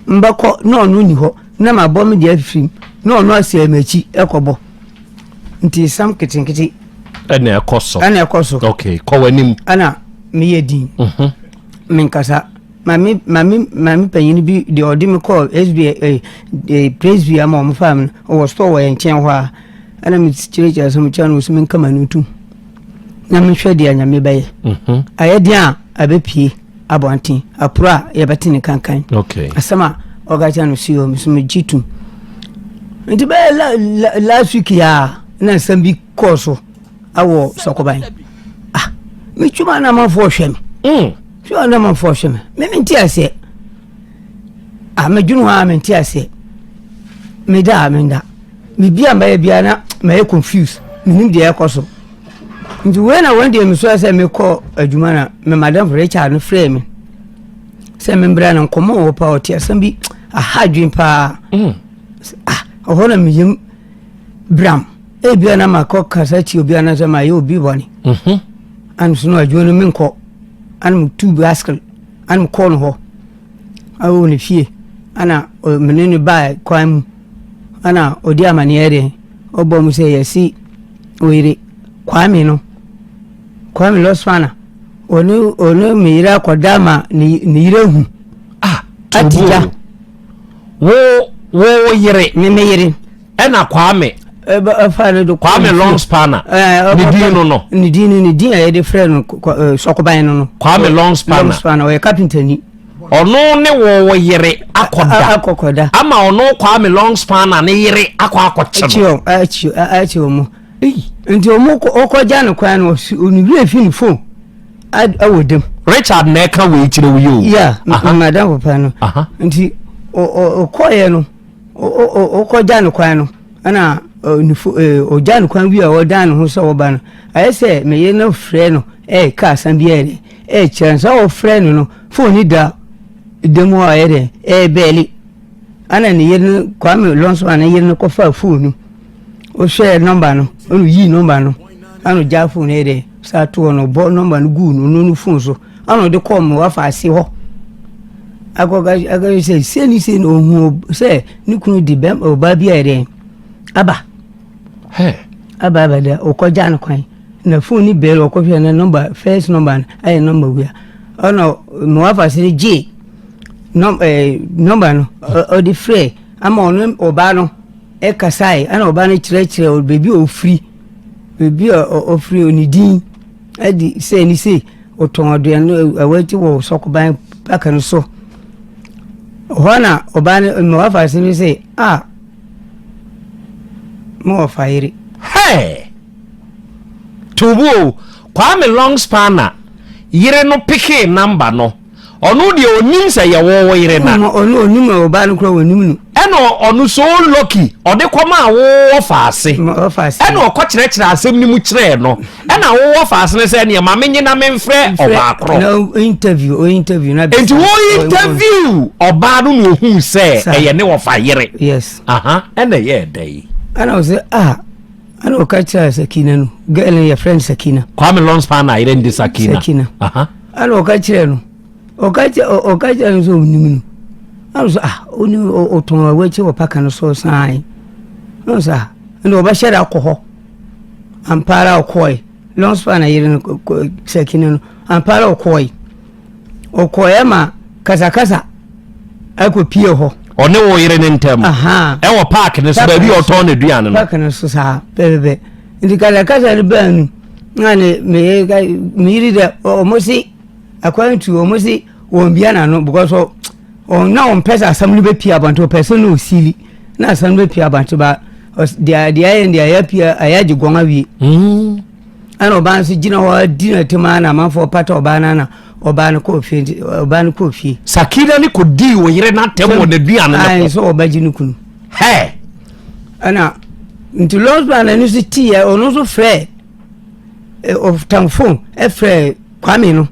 Mbɛkɔ na ɔno nni hɔ na mabɔ me deɛ afiri mu na ɔno asɛe m'akyi kɔbɔ nti sam ketenkete ɛna ɛkɔ so ɛna ɛkɔ so okay kɔ w'anim ɛna meyɛ din mhm. menkasa maame maame maame panyin bi deɛ ɔde me kɔɔ sb eh, eh, presby ama wɔn faa mi no ɔwɔ store wɔ yɛn nkyɛn hɔ a ɛna me kyerɛkyerɛ sɛ mekyerɛ no sɛ menka m'ano ntom na mehwɛ deɛ nyame bɛyɛ mhm. ayɛ deɛ a abɛpie abɔnten aporo a yɛbɛte ne kankan okay. asɛm a ɔka kyerɛ no si hɔ nso megye tom nti bɛyɛ la, la, last week a na nsɛm bi kɔɔ so awɔ sɔkɔban ah metwuma na amanfoɔ hwɛ me mm. twuma na amanfoɔ hwɛ me me mente aseɛ ah medwene hɔ a mente aseɛ meda a menda biribi a mɛyɛ biara na mɛyɛ confuse menim deɛ ɛkɔ so Nti wei na wɔn deɛ mesɔre sɛ mekɔ adwuma na me madamfo Richard no frɛɛ me sɛ membrɛ no nkɔmmɔ wɔ paa ɔte asɛm bi aha adwene paa mm. ah ɔhɔ na meyam bram ebia na makɔ kasa tie obi anaasɛ mayɛ obi bɔne mhm. ano so no adwuma no menkɔ ana metu bicycle ana mekɔɔ no hɔ awɔ ne fie ana mene no baa kwan mu ana ɔdi amaneɛ deɛ ɔbɔ mu sɛ yɛsi Oyere Kwame no, Kwame Lɔsfana, ɔne ɔne me yere akɔda ma ne ne yere ahu. Ah, Ati gya. Wo wo yere. Me me yere. Ɛna Kwame. Ɛfa ne do. Kwame Longspanner. Ne din no no. Ne din no ne din a yɛde frɛ no sɔkoban no no. Kwame Longspanner. Longspanner ɔyɛ kapinta ni. Ɔno ne wo wo yere akɔda. Akɔkɔda. Ama ɔno Kwame Longspanner ne yere akɔ akɔkye no. Akyi akyi wɔn. Nti wɔn ɔkɔgya no kwan no ɔne werɛ fi ne phone ɛwɔ dam. Richard na ɛka wei kyerɛ wo yi o. Yeah, madam papa no. Nti ɔkɔyɛ no ɔkɔgya no kwan no ɛna ɔgya no kwan wie a ɔdan ne ho sɛ ɔba no ayɛ sɛ meyɛ no frɛ no ɛɛka asɛm bi ayɛ dɛ ɛɛkyerɛ no sɛ ɔfrɛ no no Fon no da dan mu hɔ a ɔyɛ dɛ ɛrebɛɛle. Ana ne yere no Kwame Lɔnso a ne yere no kɔfaa fon no. Ɔhwɛɛ nɔmba no, ɛna oyii nɔmba no. Ana ɔgyaa fon no yɛ dɛ saa to hɔ no ɔbɔ nɔmba no guu no no fon so. Ana ɔde kɔɔ ma wafa ase hɔ. Akɔka akɔyɛ sɛ sei ne sei na ohun sɛ ne kunu de bɛm ɔbaa bi ayɛ dɛ aba. Aba aba dɛ ɔkɔgyaa no kwan. Na phone ni bɛɛl ɔkɔhwɛ na number first number no ayɛ number wia ɔna ma wafa sere gye nɔm ɛɛ number no ɔde frɛ ama ɔno ɔbaa no ɛkasae ɛna ɔbaa no kyerɛkyerɛ beebi a ɔfiri beebi a ɔfiri ne din ɛde sɛ ne se ɔtɔn aduane ɛwɔ akyi wɔ sɔkoban paka no so hɔ na ɔbaa no ma wafa sere sɛ a ma ɔfa yere. Hey! Tubu o, Kwame Longspanner yere no pekee number no. Ɔno deɛ ɔnim sɛ yɛ wo wo yere na. Ɔno ɔnim ɔbaa no koraa ɔnim no. Ɛna ɔno so lucky ɔde kɔma wo wɔfa ase. Wɔfa ase. Ɛna ɔkɔ kyerɛkyerɛ asɛm no mu kyerɛɛ no. Ɛna wo wɔfa ase no sɛ neɛ ma menye na memfrɛ ɔbaa korɔ. Na interview, o interview na. Nti wo interview ɔbaa no na ohuu sɛ ɛyɛ ne wɔfa yere. Yes. Aha, ɛna ɛyɛɛ dɛn? Ɛna ɔsɛ ah, ɛna ɔka kyerɛ Sakina no, girl no yɛfrɛ no Sakina. Kwame Longspan na yere ndi Sakina. Sakina. Aha. Ɛna ɔka kyerɛ no. Ɔka kyerɛ ɔka kyerɛ no sɛ ɔnim no. Ɛna sɛ ah ɔnim ɔtɔn awakyi wɔ paka no so san. Ɛna sɛ ah ɛna ɔbɛhyɛ da akɔ hɔ. Ampa ara ɔkɔe. Longspan na yere no Sakina no ampa ara ɔkɔe. Ɔkɔe ma kasakasa akɔ pie hɔ. Ɔne wo yere ne ntam. Ɛwɔ park no so baabi ɔtɔn n'aduane no. Park no so saa pɛpɛpɛ. Nti kasakasa no baa nu. Na ne me yere dɛ ɔmo se. Akwantu wɔn se wɔn bia n'ano because wɔn na wɔn pɛ sɛ asɛm no bɛpie abɔnten wɔpɛ sɛ na osili na asɛm no bɛpie abɔnten ba deɛ deɛ ayɛ deɛ ayɛ apue ayɛ agye gɔn awie mm. ɛna ɔbaa nso gyina hɔ adi na tem a na amanfoɔ pata ɔbaa no na ɔbaa no kɔɔ fie nti ɔbaa no kɔɔ fie. Sakina ne kɔ dii wɔ yere n'atɛm wɔ n'aduane no ho. Sɛ ɔbɛgye ne kunu. Hɛ. Ɛna nti lɔsba na ɛno nso tiiɛ ɔno nso frɛ ɔtam fon ɛfrɛ. Kwame no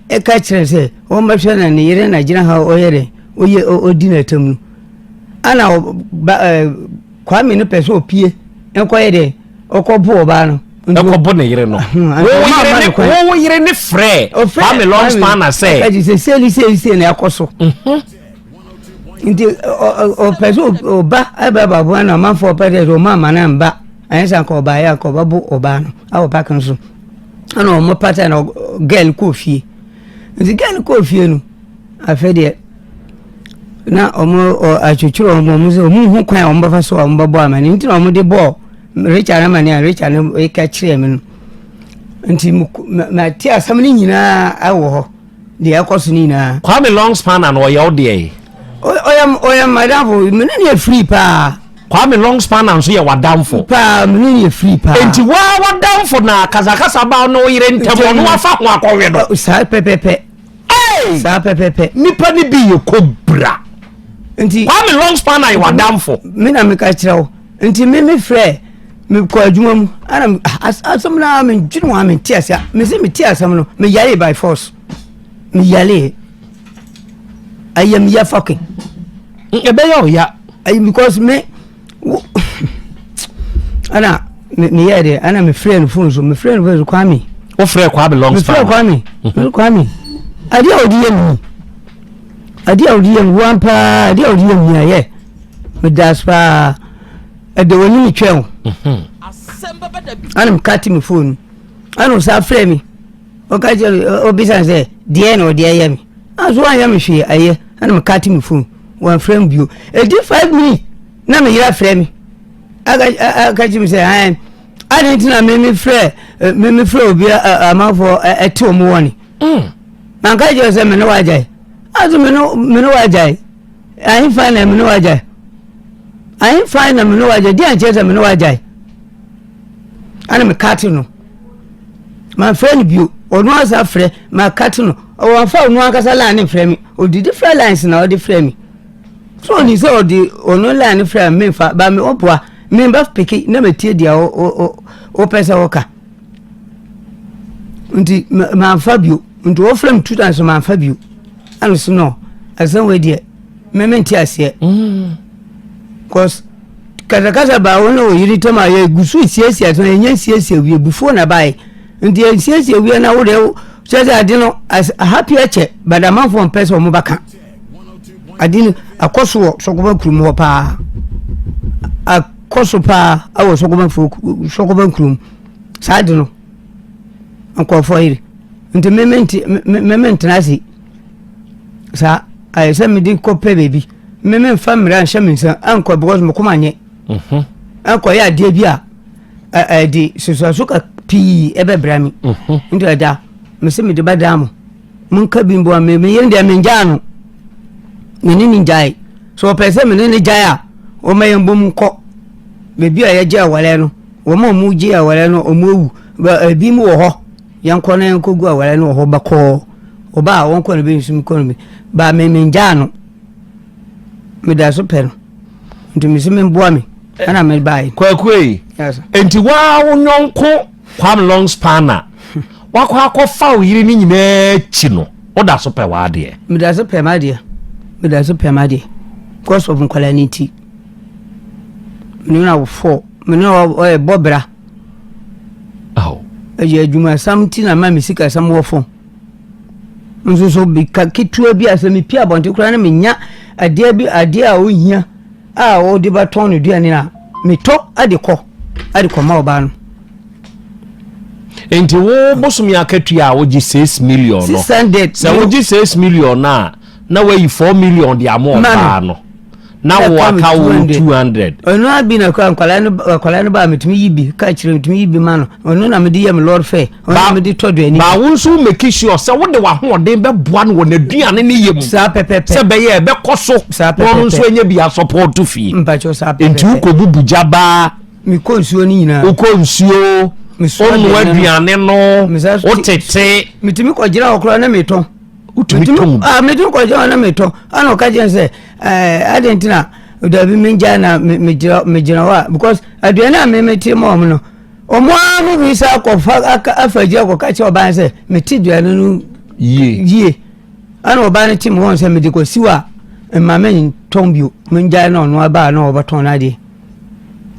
ka kyerɛ sɛ wɔmmɛhwɛ na ne yere na gyina ha ɔyɛ dɛ ɔyɛ ɔdi n'atam no ana ba ɛɛ Kwame no pɛ sɛ ɔpie nkɔyɛ dɛ ɔkɔbo ɔbaa no. Ɛkɔbo ne yere no. Wo yere ne frɛ Kwame Longspan sɛ. Ɔka sɛ sɛli sɛli sɛli na ɛkɔ so. Mhm. Nti ɔpɛ sɛ ɔba ɛbɛ baboa na ɔmanfoɔ pɛ dɛ ɔma ama no mba ɛnyɛ sɛ anka ɔbaeɛ anka ɔbɛbo ɔbaa no awɔ park no so. Ɛna wɔn pata na girl kɔɔ fie. Nti girl kɔɔ fie no, afei deɛ na wɔn atwitwiri wɔn wɔn sɛ wɔn nhu kwan a wɔn bɛfa so a wɔn bɛbɔ amane nti na wɔn de bɔɔ Richard amane a Richard no ka kyerɛɛ me no. Nti ma te asɛm no nyinaa wɔ hɔ deɛ ɛkɔ so no nyinaa. Kwame Longspan na ɔyɛ wo deɛ? Ɔyɛ ɔyɛ madamfo me ne no yɛ free paa. Kwame Longspan nso yɛ w'adamfo. Paa me ne no yɛ free paa. Enti waa w'adamfo na kasakasa ba ne wo yere ntam ɔno afa ho akɔwe no. Saa pɛpɛpɛ. Hey! Saa pɛpɛpɛ. Nipa ni bi yɛ kobra. Nti Kwame Longspan yɛ w'adamfo. Me na meka kyerɛ wo. Nti me me frɛ me kɔ adwuma mu ana asɛm no a medwene ho a mente ase a me se mete asɛm no me yare by force me yare ayamyɛ fucking ɛbɛyɛ ɔya ayi because me wo ɛna me meyɛ deɛ ɛna me frɛ no phone so me frɛ no phone so Kwame wo frɛ Kwame long me frɛ Kwame me Kwame adeɛ a ɔde yɛ mi adeɛ a ɔde yɛ mi wɔn paa adeɛ a ɔde yɛ mi ayɛ me das paa ɛde wɔn anim twɛn o ɛna me kati me phone ɛna ɔsan frɛ mi. Ɔka kyerɛ me, ɔbisa me sɛ, deɛ na ɔde ayɛ me? Ah, so wanyɛ me hwee, ayɛ. Ɛna me kate me phone, wɔamfrɛ me bio. Ɛdi 5 minutes na me yere afrɛ me. Aka aka kyerɛ me sɛ, ɛn, adɛn nti na me me frɛ me me frɛ obi amanfoɔ ɛte wɔn wɔ ne. Manka kyerɛ sɛ me ne wagyae. Ah, so me ne me ne wagyae. Ahemfa na me ne wagyae. Ahemfa na me ne wagyae. Deɛ nkyerɛ sɛ me ne wagyae. Ɛna me kate no. Mamfrɛ no bio. Ɔno ankasa frɛ, makate no. Ɔamfa ɔno ankasa line no mfrɛ me. Ɔde different lines na ɔde frɛ me. So ɔnim sɛ ɔde ɔno line no frɛ a memfa, ba me ɔboa, memba peke na matie deɛ wopɛ sɛ woka. Nti mamfa bio. Nti wɔfrɛ me two times mamfa bio. Ɛna so no, asɛm wei deɛ, me mente aseɛ. Cause kasakasa baa wo ne wo yere ntam a yɛgu so siesie asɛm yɛnyɛ nsiesie wie bufuo na baeɛ nti yɛnsiesie wie na wo deɛ kyerɛ sɛ ade no happy akyɛ but amanfoɔ mpɛ sɛ wɔn bɛka ade no akɔ so wɔ sɔkɔba kurom hɔ paa akɔ so paa awɔ sɔkɔba fo sɔkɔba kurom saa ade no nkurɔfoɔ yere nti meme ntena ase saa ayɛ sɛ mede kɔpɛ baabi Me me nfa mmara nhyɛ me nsa ankɔ because me kɔma nyɛ mhm. ankɔyɛ adeɛ bi a ɛde sosoaso ka pii ɛbɛbra mi mhm. nti ɛda me se mede bɛdaa mo monka bi mboa me me yere deɛ mengyaa no me ne ne gyae so ɔpɛ sɛ me ne ne gyae a wɔma yɛn bom nkɔ baabi a yɛgye awɔlɛ no wɔn a wɔn gye awɔlɛ no wɔn awu ebi mu wɔ hɔ yɛnkɔ na yɛnkɔ gu awɔlɛ no wɔ hɔ bɛkɔɔ ɔbaa wɔn kɔ no bi nso kɔ no bi ba me mengyaa no. Meda so pɛ no. Nti mese memboa me ɛna mebaeɛ. Kwaku ei, enti waa wo nyɔnko Kwame Longspan a wakɔ akɔfa wo yere no nyinaa akyi no, woda so pɛ w'adeɛ? Meda so pɛ m'adeɛ. Meda so pɛ m'adeɛ. Because of nkwadaa no nti. Mene na wofɔ, mene ɔyɛ bɔ bra. Ɛyɛ adwumasɛm nti na ma me sikasɛm wɔ fam. Nso so bi ka ketewa bi a sɛ mepie abɔnten koraa na menya adeɛ bi adeɛ a ɔhia a ɔde bɛtɔn no duane a metɔ de kɔ de kɔma ɔbaa no. Nti wo bosome akatua a wogye 6 million no sɛ wogye 6 million no a na wayi 4 million de ama ɔbaa no na wo aka wo 200. Ɔno abi na kura nkwadaa no nkwadaa no ba metumi yi bi ka kyerɛ metumi yi bi ma no ɔno na mede yɛ me lɔre fɛ ɔno na mede tɔ duane. Ba wo nso make sure sɛ wode w'ahoɔden bɛboa no wɔ n'aduane ne yɛ mu. Saa pɛpɛpɛ. Sɛ bɛyɛ ɛbɛkɔ so. Saa pɛpɛpɛ. Na ɔno nso anya bi asɔpɔɔto fie. Mpakyɛw saa pɛpɛpɛ. Nti wokɔ bubu gya baa. Mekɔ nsuo no nyinaa. Wokɔ nsuo. Wonoa aduane no. Wotete. Metumi kɔgyina hɔ koraa na metɔn. Wotumi tɔn bi. Ah, metumi kɔgyina hɔ na metɔn. Ɛna ɔka kyerɛ sɛ ɛɛ adɛn nti na dabi mengyae na megyina megyina hɔ a because aduane a memete ma wɔn no wɔn ara mo bi sa akɔfa afa agyina kɔka kyerɛ ɔbaa sɛ mete aduane no yie yie. Ɛna ɔbaa no te me hɔ sɛ mede kɔsi hɔ a mma mentɔn bio mengyae na ɔno aba a na ɔbɛtɔn no adeɛ.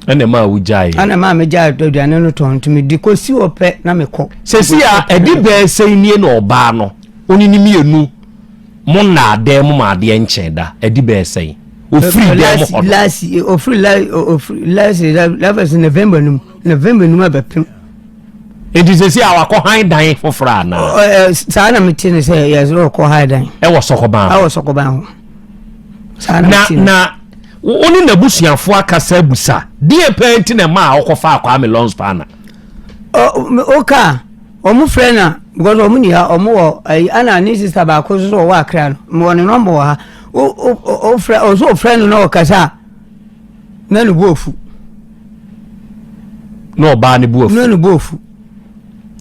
Ɛna ɛmaa wogyaeɛ. Ɛna ɛmaa megyae aduane no tɔn nti mede kɔsi hɔ pɛ na mekɔ. Sɛsi a ɛde bɛɛ sɛn nie na ɔbaa no wo ne no mmienu mo nnaa dan mu ma adeɛ nkyee da ɛde bɛɛ sɛn ɔfiri dan mu hɔ no. Last ɔfiri ɔfiri last last November no mu November no mu abɛpem. Nti sɛsi a wakɔ han dan foforɔ anaa? Saa na mete ne sɛ yɛsɛ ɔkɔ han dan. Ɛwɔ Sɔkɔban. Ɛwɔ Sɔkɔban ho. Saa na mete no. Na wo ne n'abusuafoɔ akasa abusa deɛ paa nti na ɛmaa ɔkɔfaa Kwame Lonspanner? Woka wɔn frɛ na because wɔn ni ha wɔn wɔ ɛyi ɛna ne sista baako nso wɔ Accra no mewɔ ne nɔmba wɔ ha o o ofrɛ ɔso ofrɛ no na ɔkasa a na ne bo afu. Na ɔbaa ne bo afu. Na ne bo afu.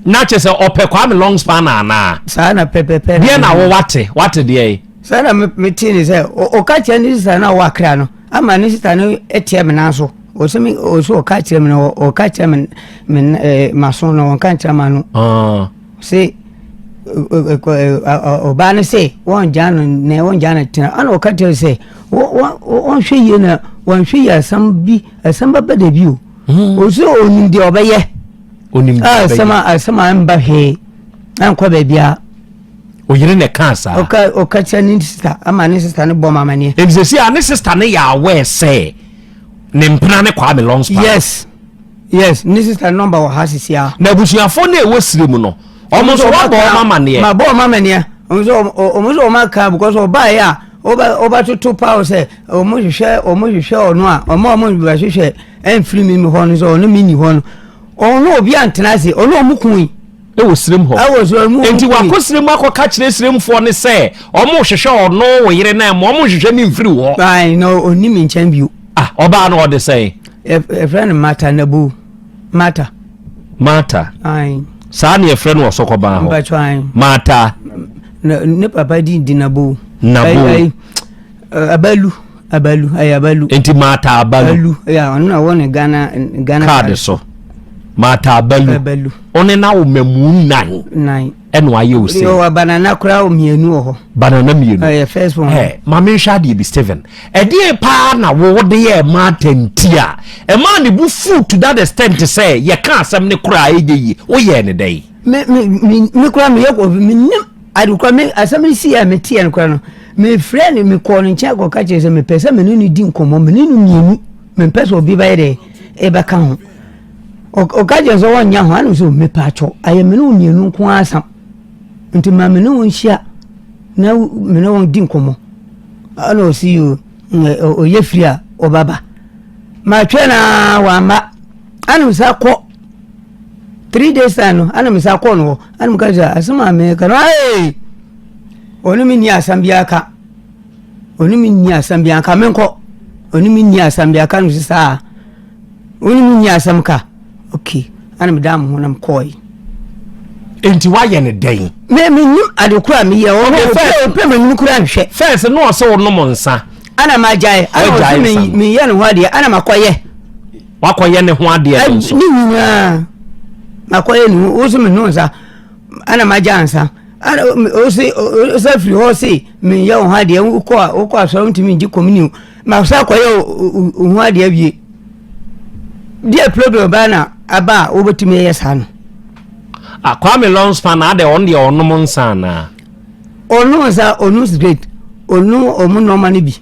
Na kyerɛ sɛ ɔpɛ Kwame Longspan anaa? Saa na pɛpɛpɛ. Deɛ na wo wate wate deɛ yi. Saa na mete ne sɛ ɔka kyerɛ ne sista no a ɔwɔ Accra no ama ne sista no teɛ me nan so ɔsɛ me ɔsɛ ɔka kyerɛ me no ɔka kyerɛ me me ɛɛ maso na ɔnka nkyerɛ ma no. Ah. Se ɔbaa no sɛ wɔngya no na wɔngya no tena ɛna ɔka kyerɛ sɛ wɔnhwɛ yie na wɔnhwɛ yie asɛm bi asɛm bɛba da bi o ɔsɛ ɔnim deɛ ɔbɛyɛ. Onim deɛ ɔbɛyɛ. Asɛm a asɛm a ɛmba hwee ɛnkɔ baabiara. Oyere na ɛkaa saa. Ɔka ɔka kyerɛ ne sista ama ne sista no bɔ ma amaneɛ. Nti sɛsi a ne sista no yɛ aware sɛ ne mpena ne Kwame Longspan. Yes yes ne sista no nɔmba wɔ ha sisi a. Na abusuafoɔ no a ɛwɔ sire mu no wɔn nso wabɔ wɔn amaneɛ. Ma bɔ wɔn amaneɛ wɔn nso wɔn nso wɔn aka because ɔbaeɛ a ɔba ɔbɛtoto paw sɛ wɔn hwehwɛ wɔn hwehwɛ ɔno a wɔn a wɔn bɛhwehwɛ ɛnfiri mi hɔ no sɛ ɔno mi ni hɔ no ɔno obi antena ase ɔno wɔn kun yi. Ɛwɔ sirem hɔ. Ɛwɔ sirem mu. Enti wakɔ sirem akɔka kyerɛ siremfoɔ no sɛ wɔn rehwehwɛ ɔno wo yere no ɛmo wɔn nhwehwɛ ne mfiri hɔ. Ayi na ɔni mi nkyɛn bio. Ah ɔbaa no ɔde sɛn. Yɛfrɛ no Mata Nabu Mata. Mata. Ayi. Saa na yɛfrɛ no wɔ Sɔkɔban hɔ. Mpatsɔ ayi. Mata. Ne papa di di Nabu. Nabu. Ayi Abalu. Abalu ɛyɛ abalu. Nti Martha Abalu. Alu ya ɔno na wɔ ne Ghana Ghana. Kaadi so Martha Abalu. Abalu. Ɔne na wo mmamu nan. Nan. Ɛna wayɛ o se. Ɔwɔ banana koraa mmienu wɔ hɔ. Banana mmienu. Ɛyɛ first one. Ɛ maame nhwɛ adeɛ bi Stephen. Ɛdeɛ paa na wo de yɛ Martha nti a ɛmaa ne bu fu to that extent sɛ yɛka asɛm ne koraa ɛnyɛ yie woyɛɛ ne dɛn. Me me me me koraa meyɛ kɔ me nim ade koraa me asɛm no si a meteɛ no koraa no mefrɛ no mekɔɔ no nkyɛn kɔka kyerɛ sɛ mepɛ sɛ me ne no di nkɔmmɔ me ne no mmienu mempɛ sɛ obi bɛyɛ dɛ ɛbɛka ho ɔka kyerɛ sɛ wɔnyɛ ho anam sɛ mepɛ atwɔ ayɛ me ne wo mmienu nko ara asɛm nti ma me ne wo nhyia na me ne wo di nkɔmmɔ ɛna ɔsi ɔyɛ firi a ɔbaba matwɛ na wamma anam sɛ akɔ 3 days time no ana mesa kɔɔ no hɔ ana meka sɛ asɛm a meka no ee ɔne me nni asɛm biara ka ɔne me nni asɛm biara ka menkɔ ɔne me nni asɛm biara ka no sɛ saa ɔne me nni asɛm ka ok ana meda mo ho na mekɔɔe nti woayɛ ne dɛn me menim ade koro a meyɛ ɔpɛ m'anim koro anhwɛ first na ɔsɛ wonom nsa. Ana magyae. Ana Wagyae ɔse nsa no. meyɛ ne ho adeɛ. Ana makɔyɛ. Wakɔyɛ ne ho adeɛ no nso. Ne nyinaa makɔyɛ ne ho. Wo se menom nsa. Ana magya nsa. Ana ɔse ɔsɛ firi hɔ se menyɛ wo ho adeɛ. Wokɔ a wokɔ asɔre wontumi ngye communion. Masa akɔyɛ wo ho adeɛ awie. Deɛ problem baa na aba a wobɛtumi ayɛ saa no. Ah, Kwame Longspan na adɛ ɔno deɛ ɔnom nsa anaa? Ɔnom nsa, ɔnom cigarette, ɔnom ɔmo nneɛma no bi.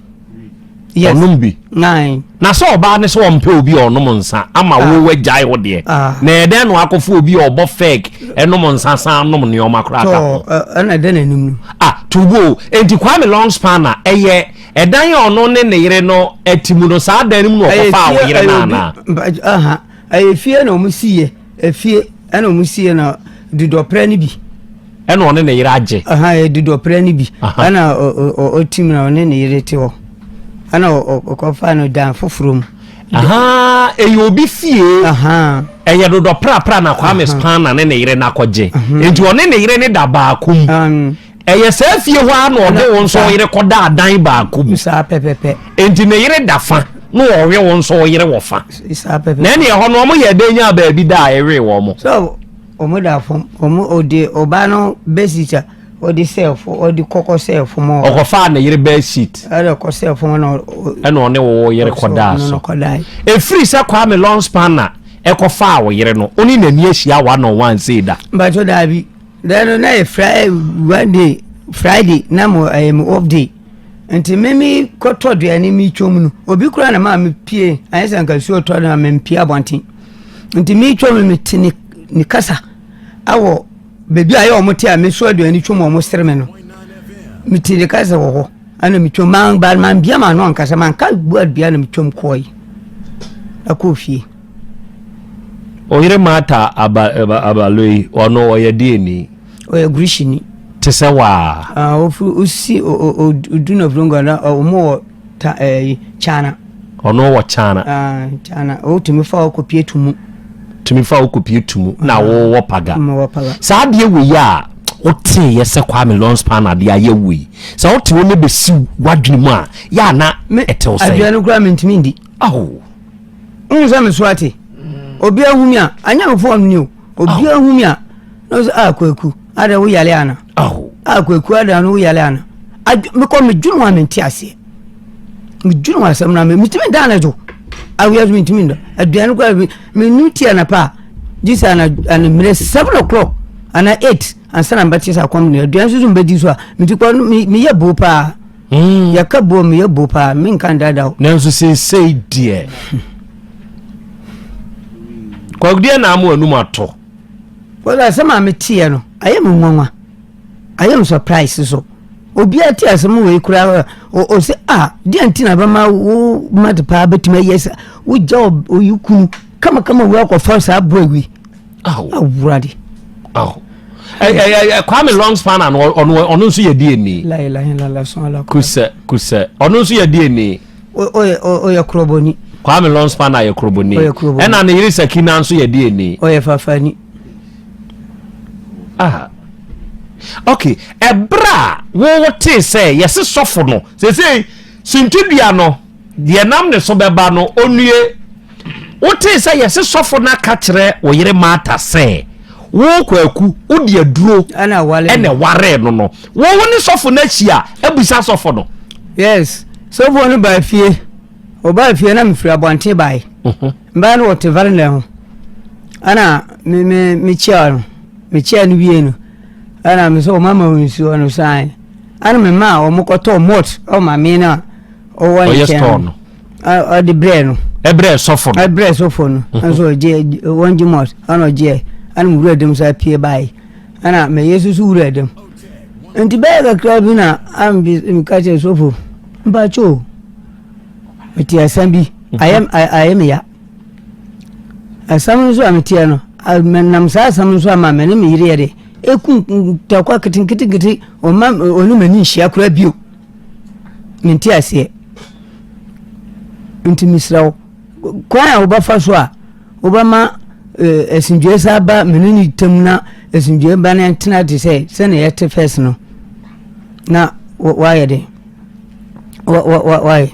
Yes. Ɔnom bi. Nine. Na sɛ ɔbaa ne sɛ ɔmpɛ obi a ɔnom nsa ama ah. wo wagyae wo deɛ. Ah. Na ɛdɛn na wakɔfo obi a ɔbɔ fɛk ɛnom nsa san nom nneɛma koraa ka ho. Ɛna ɛdɛn n'anim no. Ah, tubo. Enti Kwame Longspan na ɛyɛ ɛdan a ɔno ne ne yere no ɛte mu no saa dan no mu na ɔkɔfaa wo yere no anaa? Ɛyɛ fie na ɔmo si yɛ. Efie ɛna ɔmo sie na dudɔprɛ no bi. Ɛna ɔne ne yere agye. Ɛha dudɔprɛ no bi. Ɛna ɔtim na ɔne ne yere te hɔ. Ɛna ɔkɔfa no dan foforɔ mu. Ɛyɛ obi fie. Ɛyɛ dodɔprapra na Kwame Span na ne ne yere no akɔgye. Nti ɔne ne yere no da baako mu. Ɛyɛ saa fie hɔ ara na ɔde wo nso wo yere kɔda adan baako mu. Saa pɛpɛpɛ. Enti ne yere da fa na ɔwe wo nso wo yere wɔ fa. Saa pɛpɛpɛ. Na ɛne ɛhɔ no wɔn yɛ dɛn nyaa baabi da a ɛwee wɔn. So wɔn da fam wɔn ɔde ɔbaa no bedsheet a ɔde sɛɛ fam ɔde kɔkɔ sɛɛ fam hɔ. Ɔkɔfaa ne yere bedsheet. Ɛna ɔkɔ sɛɛ fam na ɛna ɔne wo yere kɔdaa so. Efiri sɛ Kwame Longspan na ɛkɔfaa wo yere no, wo ne n'ani ahyia one on one sei da. Mpatsɔ daabi. Dɛ no na yɛ Friday one day Friday na mo ɛyɛ mo off day nti me me kɔtɔ aduane mi twom no obi kura na maa me pie ayɛ sɛ nka nsuo tɔ na me mpie abɔnten nti me twom me te ne ne kasa awɔ beebi a yɛ wɔn te a me so aduane twom wɔn sere me no me te ne kasa wɔ hɔ ɛna me twom man ba man bia ma ano ankasa man ka bu adua na me twom kɔɔ yi ɛkɔɔ fie. Oyere Martha aba aba Abaloyi, ɔno ɔyɛ deɛni? Ɔyɛ Grishini. Te sɛ waa? Ah, ofi osi odu na Vlongo na ɔmo wɔ ta ɛyi China. Ɔno wɔ China. Ah, China. Otumi fa ɔkɔ pie tumu. Tumi fa ɔkɔ pie tumu na ah, wowɔ paga. Wɔ paga. Saa adeɛ wei a woteeɛ sɛ Kwame Lonspan adeɛ ayɛ wei. Sɛ wote wo ne bɛsi w'adwene mu a, yɛ a na ɛtew sɛn? Aduane koraa mentumi ndi. Aho. Wohu sɛ me so ate. Obi ahu me a, anyɛ me fɔn ni o. Obi ahu me a, na ɔsɛ a kwaku, ada wo yale ana? A kwaku ada no wo yale ana? Mekɔ medwene ho a mente aseɛ. Medwene ho asɛm no a metumi da anadwo. Awia so mentumi nda. Aduane koraa menu ti anapa a, gye sɛ anammerɛ 7 o'clock anaa 8 ansa na mbɛte sɛ akɔm ne aduane nso so mbɛdi so a meti kɔ meyɛ boo paa. Mm. Yɛka buo meyɛ buo paa menka ndada o. Nanso seesei deɛ kwakudeɛ na ama anum ato. Wɔlɛ asɛm a meteɛ no ayɛ me nwanwa ayɛ me surprise so obiara te asɛm wei koraa ɔsɛ a deɛ nti na bɛma wo mate paa bɛtumi ayɛ sa wogya oyi kunu kamakama wei akɔfa saa boa wei Awurade. Oh. Kwame Longspan ano ɔno ɔno nso yɛ DNA. Kusɛ kusɛ ɔno nso yɛ DNA. Ɔyɛ ɔyɛ kurɔbɔni. Kwame Longspan ayɛ kurɔbɔni. Ɔyɛ kurɔbɔni. Ɛna ne yere Sakina nso yɛ DNA. Ɔyɛ fafani. Ah. Okay, ɛberɛ a wɔwɔ tee sɛ yɛse sɔfo no sesei sintidua no Deɛ nam ne so bɛba no, ɔnnue. Wotee sɛ yɛse sɔfo no aka kyerɛ wo yere Martha sɛ, wo Kwaku, wode aduro na ɛwaree no no. Wo wo ne sɔfo no ahyia abisa sɔfo no? Yes, sɔfoɔ no baa fie. Ɔbaa fie na mefiri abɔnten bae. Mhm. Mbaa no wɔte veranda ho. Ɛna me me mekyia no. Mekyia no wie no. Ɛna me sɛ ɔma ma nsuo no san. Ɛna me maa wɔn kɔtɔɔ malt ɔma me no a. ɔwɔ ɔyɛ nkyɛn store no ɔde brɛ no ɛbrɛ sɔfo no ɛbrɛ sɔfo no mhm. nso ɔgye wɔn gye mɔs ɛna ɔgye ɛna mu wura dɛm sa pie baayi ɛna mɛ yesu so wura dɛm nti bɛyɛ kakra bi na ambi nka kyerɛ sɔfo mpakyɛ mete asɛm bi mhm. ayɛ ayɛ me ya asɛm nso a meteɛ no menam saa asɛm nso ama me ne me yere yɛ de eku ntakwa keteketekete ɔma ɔne m'ani nhyia koraa bio. Mente aseɛ. Nti mesrɛ wo, kwan a wobɛfa so a wobɛma eh, asomdwoeɛ saa ba me ne ne ntam na asomdwoeɛ ba no ntena te sɛ sɛnea yɛte fɛs no na woayɛ den. Wayɛ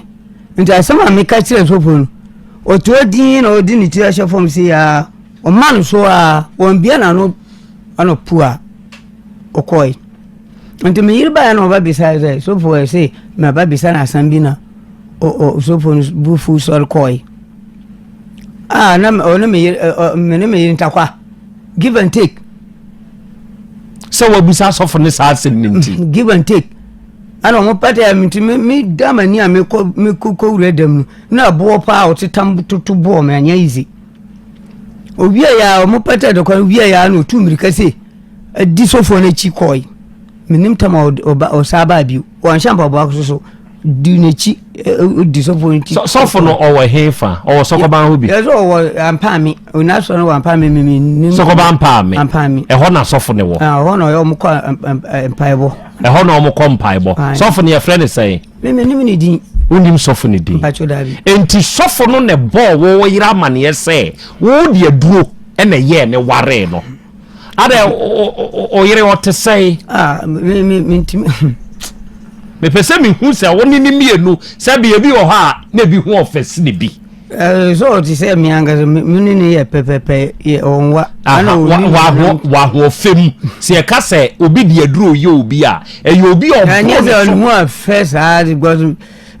nti asɛm a meka kyerɛ sɔfo no, ɔtoa din na ɔde ne tiri ahyɛ fam sei a ɔma no so a wɔn n'ano ano pu a ɔkɔe. Nti me yere baeɛ na ɔba bisa sɛ sɔfo ɛse maba bisa no asɛm bi na sɔfo no bu fu sɔre kɔe. Ah, na ɔne me yere me ne me yere ntakwa give and take. Sɛ wabusa asɔfo ne saa asɛm no nti. Mm, give and take. Ɛna wɔn pɛtɛ mi nti mi mi da m'ani a mi kɔ mi kɔ kɔ wura dɛm no na ɛboɔ paa ɔte tam toto boɔ mi anya easy. Owie ya wɔn pɛtɛ dɔkɔ owie ya na otu mirika se ɛdi sɔfo n'akyi kɔɛ. Menim tam a ɔba ɔsaa baa bio wɔnhyɛ mpaboa so so. Di n'akyi di sɔfo no akyi. Sɔfo no ɔwɔ he fa? Ɔwɔ sɔkɔban hɔ bi. Yɛ sɛ ɔwɔ ampaame onasɔ no wɔ ampaame mi mi nim. Sɔkɔban mpaame. Ampaame. Ɛhɔ na sɔfo no wɔ. Ɛhɔ na ɔyɛ ɔmo kɔ mpaebɔ. Ɛhɔ na ɔmo kɔ mpaebɔ. Sɔfo no yɛfrɛ no sɛn? Mi mi nim ne din. Wonim sɔfo no din? Mpatsɔ daabi. Enti sɔfo no na ɛbɔɔ wo yere amaneɛ sɛ wo de aduro na ɛyɛɛ ne waree no. Adɛ ɔyere ɔte sɛn? Ah, me me me ntumi. Mepɛ sɛ mehu sɛ wo ne ne mmienu sɛ bea bi wɔ hɔ a na ebi ho ɔfɛ sene bi. Ɛɛ sɛ ɔte sɛ me ankasa me ne ne yɛ pɛpɛpɛ yɛ ɔnwa. Wahoɔfɛ mu sɛ yɛka sɛ obi de aduro yɛ obi a ɛyɛ obi a ɔbɔ ne so. Ɛnyɛ sɛ ɔne ho afɛ saa because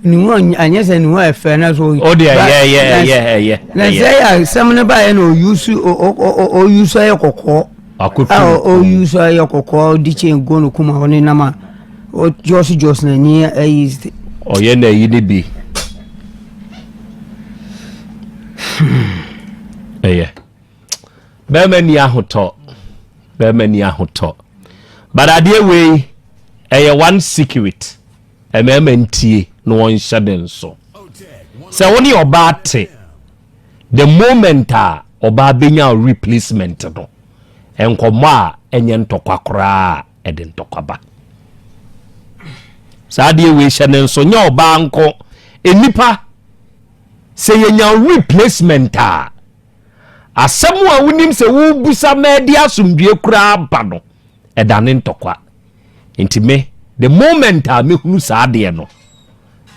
ne ho anyɛ sɛ ne ho ɛfɛ na so. O deɛ ɛyɛ ɛyɛ ɛyɛ ɛyɛ. Na sɛ yɛ asɛm no baayɛ na ɔyusu ɔyusu ayɛ kɔkɔɔ. Akoto. A ɔyusu ayɛ kɔkɔɔ ɔde kyɛn gu ne kuma ɔne nam a ɔjɔs jɔs n'ani ayi. Ɔyɛ n'ayi ne bi. Ɛyɛ. Bɛrima ni ahotɔ. Bɛrima ni ahotɔ. But adeɛ wei ɛyɛ one secret. Mmarima ntie na wɔnhyɛ ne nso. Sɛ wo ne ɔbaa te, the moment a ɔbaa bɛnya replacement no, nkɔmmɔ a ɛnyɛ ntɔkwa koraa ɛde ntɔkwa ba. Saa adeɛ wei hyɛ ne nso, nyɛ ɔbaa nko. Nnipa, sɛ yɛnya replacement a, asɛm a wonim sɛ wobusa ma ɛde asomdwie koraa ba no, ɛdane ntɔkwa. Nti me, the moment a mehunu saa adeɛ no,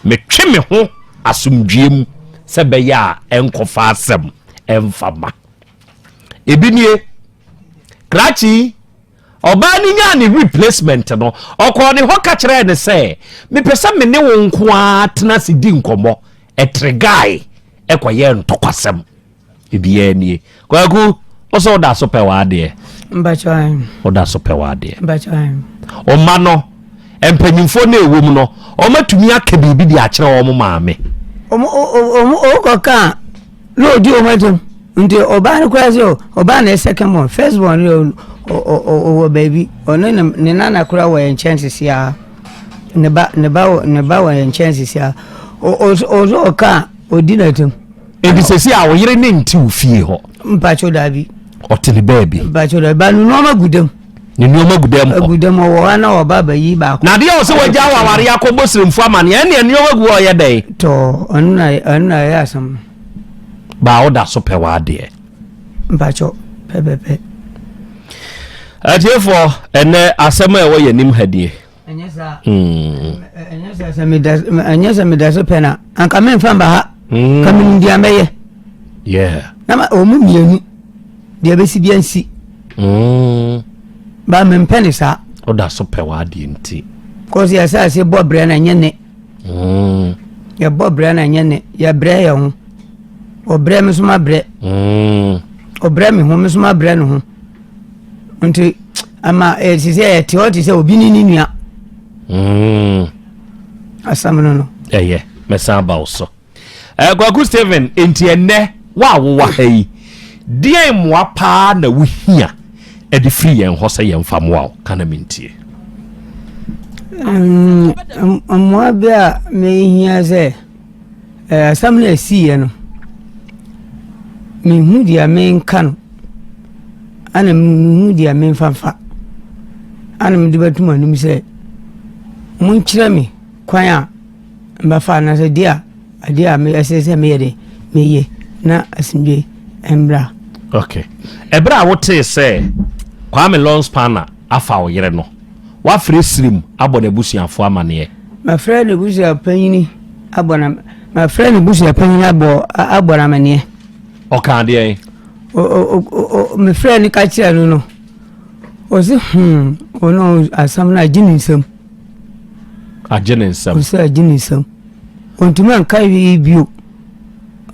metwe me ho asomdwie mu sɛ bɛyɛ a ɛnkɔfa asɛm ɛmfa ma. Ebi nie, krakye ɔbaa no nyaa ne replacement no, ɔkɔɔ ne hɔ ka kyerɛɛ ne sɛ, mepɛ sɛ me ne wo nko ara tena ase di nkɔmmɔ. Ɛtregae ɛkɔyɛɛ ntɔkwasɛm. Ebiara nie. Kwaku, wo sɛ woda so pɛ w'adeɛ. Woda so pɛ w'adeɛ. Ɔma no, mpanyimfoɔ no ɛwɔ mu no, ɔmatumi aka biribi de akyerɛ wɔn maame. Ɔkɔ ka na ɔdi wɔn atam. Nti ɔbaa no koraa sɛ ɔbaa na second born, first born no ɔwɔ baabi. Ɔne ne nana koraa wɔ yɛn nkyɛn sisi a. Ne ba ne ba ne ba wɔ yɛn nkyɛn sisi a. Ɔsɛ ɔka ɔdi n'atam. Enti sɛsi a wo yere ne nte wo fie hɔ? Mpacho daabi. Ɔte ne baabi? Mpacho daabi. Ba ne nneɛma gu dam. Ne nneɛma gu dam hɔ? Gu dam ɔwɔ hɔ na ɔba bɛyi baako. Na adeɛ a ɔsɛ wagya wɔ awareɛ akɔbɔ siremfo amaneɛ ɛne nneɛma gu hɔ ɔyɛ dɛn? Tɔɔ ɔno na ɔno na ɛyɛ asɛm no. Baa woda so pɛ w'adeɛ. Mpacho pɛpɛpɛ. Atiefoɔ ɛnɛ asɛm a ɛwɔ yɛn anim ha die. Ɛnyɛ saa. Ɛnyɛ sɛ sɛ meda ɛnyɛ sɛ meda so pɛ na anka memfa mba ha. Hmm. Ka menim deɛ mɛyɛ. Yeah. Na ma wɔn mmienu deɛ bɛsi bia nsi. Hmm. Ba mempɛ ne saa. Woda so pɛ w'adeɛ nti. Kɔsi yɛ sɛ ase bɔ brɛ na ɛnyɛ ne. Hmm. Yɛbɔ brɛ na ɛnyɛ ne. Yɛbrɛ yɛ ho. Ɔbrɛ me so ma brɛ. Ɔbrɛ me ho me so ma brɛ ne ho. Nti ama ɛte sɛ ɛte hɔ te sɛ obi ne ne nua mm. asɛm no no ɛyɛ mɛsan aba wo so eh, kwaku steven enti ɛnnɛ wo a wowɔ ha yi deɛn mmoa paa na wohia ɛde firi yɛn hɔ sɛ yɛmfa mmoa wo ka na mentie mm, mmoa bi a mehia sɛ Asɛm no a ɛsiiɛ no, menhu deɛ menka no, ɛna menhu deɛ memfa mfa. Ɛna mede bɛto mo anim sɛ, monkyerɛ me kwan a mɛfa anaasɛ deɛ a adeɛ a ɛsɛ sɛ meyɛ de meyɛ na asomdwe mmra. Okay. Ɛberɛ a wotee sɛ Kwame Lonspanner afa wo yere no, woafrɛ Sirim abɔ n'abusuafoɔ amaneɛ? Mafrɛ ne busua panyini abɔ na mafrɛ ne busua panyini abɔ abɔ na amaneɛ. Ɔka adeɛ. O o o mefrɛ ne ka kyerɛ no no ɔsi hmm ɔno asɛm no agye ne nsam. Agye ne nsam. Ɔsi agye ne nsam. Ɔntumi anka hwee bio.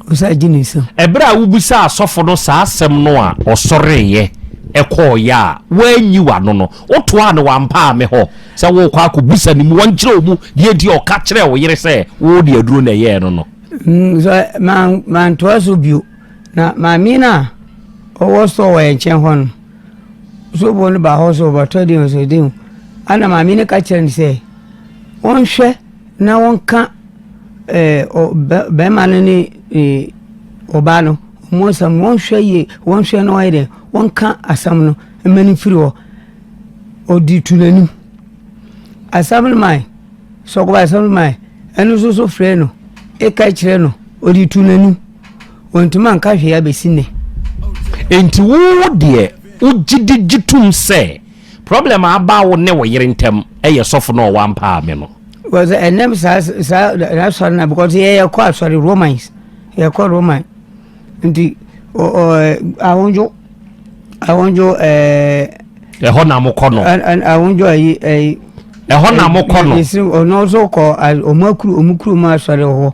Ɔsi agye ne nsam. Ɛberɛ a wobisaa asɔfo no saa asɛm no a ɔsɔreeɛ kɔeɛ a woanyi w'ano no, wotoaa no w'ampaa me hɔ sɛ worekɔ akɔbisa ne mu, ɔnkyerɛ wo mu deɛ nti a ɔka kyerɛɛ wo yere sɛ wo de aduro na ɛyɛɛ no no. Sɛ mantoa so bio. Na maame no a ɔwɔ store wɔ yɛn nkyɛn hɔ no, sobo no ba hɔ sɛ ɔbɛtɔ deɛ ɔsɛ deɛ. Ɛna maame no ka kyerɛ no sɛ ɔnhwɛ na wɔnka ɛɛ bɛrima no ne ɛɛ ɔbaa no wɔn asɛm wɔnhwɛ yie wɔnhwɛ na wɔyɛ dɛ wɔnka asɛm no mma no mfiri hɔ. Ɔde tu n'anim. Assemblyman sɔkɔba assemblyman ɛno nso so frɛ no ɛka kyerɛ no ɔde tu n'anim. Wɔntumi anka hwee abɛsi nnɛ. Enti wo deɛ wogye di gye tom sɛ Problem a aba wo ne wo yere ntam yɛ sɔfo no a ɔwɔ ampaa me no. Because ɛnam saa saa asɔre na because yɛ yɛkɔ asɔre Romans yɛkɔ Roman nti ɔ ɔ ahondwo ahondwo ɛɛ. Ɛhɔ na mo kɔ no. Ahondwo ayi ɛyi. Ɛhɔ na mo kɔ no. Ɔno nso kɔ ɔmo akuru ɔmo kuru mu asɔre hɔ.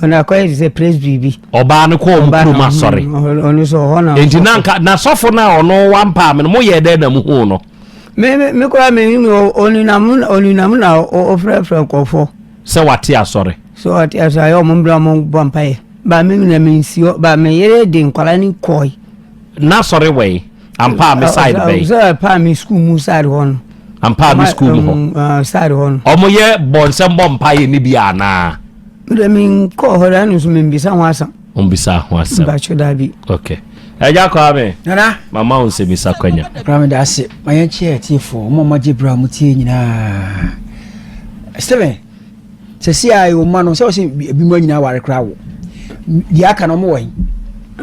Ɔno akɔyɛ te sɛ presby bi. Ɔbaa no kɔɔ ɔmo kurom asɔre. Ɔno nso ɔhɔ na. Nti na nka na sɔfo no a ɔno wampaa me no mo yɛɛ dɛn na mo huu no? Me me me koraa me nim ɔnenam ɔnenam na ɔfrɛfrɛ nkurɔfoɔ. Sɛ wate asɔre. Sɛ wate asɔre ayɛ ɔmo mbra ɔmo bɔ mpaeɛ. Ba me na me nsi hɔ ba me yere de nkwadaa no kɔe. N'asɔre wɔ yi? Ampaa me side bɛyi. Sɛ ampaa me school mu side hɔ no. Ampaa me school mu hɔ. Side hɔ no. Ɔmo yɛ bɔ nsɛm bɔ mpaeɛ ne bi anaa? Mede me nkɔɔ hɔ da no nso membisa ho asɛm. Mbisa ho asɛm. Mpakyɛ daabi. Okay. Ɛgya Kwame. Nana. Mama wo nsɛmisa kwanya. Kwame da ase. Ma yɛn kyɛ atiefoɔ. Ɔmo a ɔmo agye berɛ a ɔmo tie nyinaa. Steven, sɛsi a yɛ ɔma no sɛ ɔsɛ ebi mu anyina aware koraa wo. Deɛ aka no ɔmo wɔ he?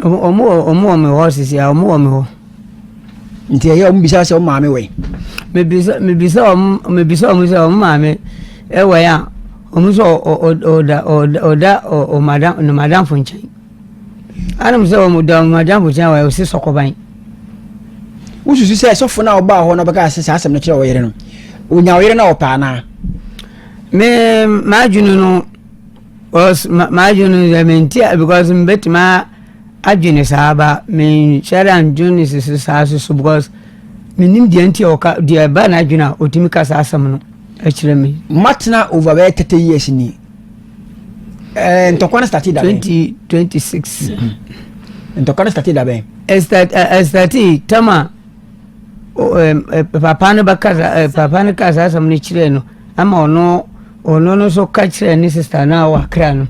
Ɔmo wɔ ɔmo wɔ me hɔ sisi a ɔmo wɔ me hɔ. Nti ɛyɛ ɔmo bisa sɛ ɔmo maame wɔ he? Mebisa mebisa ɔmo mebisa ɔmo sɛ ɔmo maame ɛwɔ he a ɔmo sɛ ɔda ɔda ɔmadam ne madamfo nkyɛn. Anam sɛ ɔmo da ɔmo madamfo nkyɛn a ɔsi sɔkɔban. Wosusu sɛ sɔfo no a ɔbaa hɔ na ɔbɛka sɛ saa asɛm no kyerɛ ɔyere no, onya ɔyere no a ɔpɛ anaa? Me m'adwene no m'adwene no sɛ mente because mbɛtumi adwene saa ba menhyɛ da ndwene sisi saa so so because menim deɛ nti a ɔka deɛ ɛba n'adwene a ɔtumi ka saa asɛm no ɛkyerɛ me. Matena over bɛyɛ 30 years ni. Eh, ntɔkwa no starte da bɛn? 2026. Ntɔkwa no starte da bɛn? Ɛstarte tama papa no bɛka papa no ka saa asɛm no kyerɛɛ no ama ɔno ɔno no nso ka kyerɛɛ ne sista no a ɔwɔ Accra no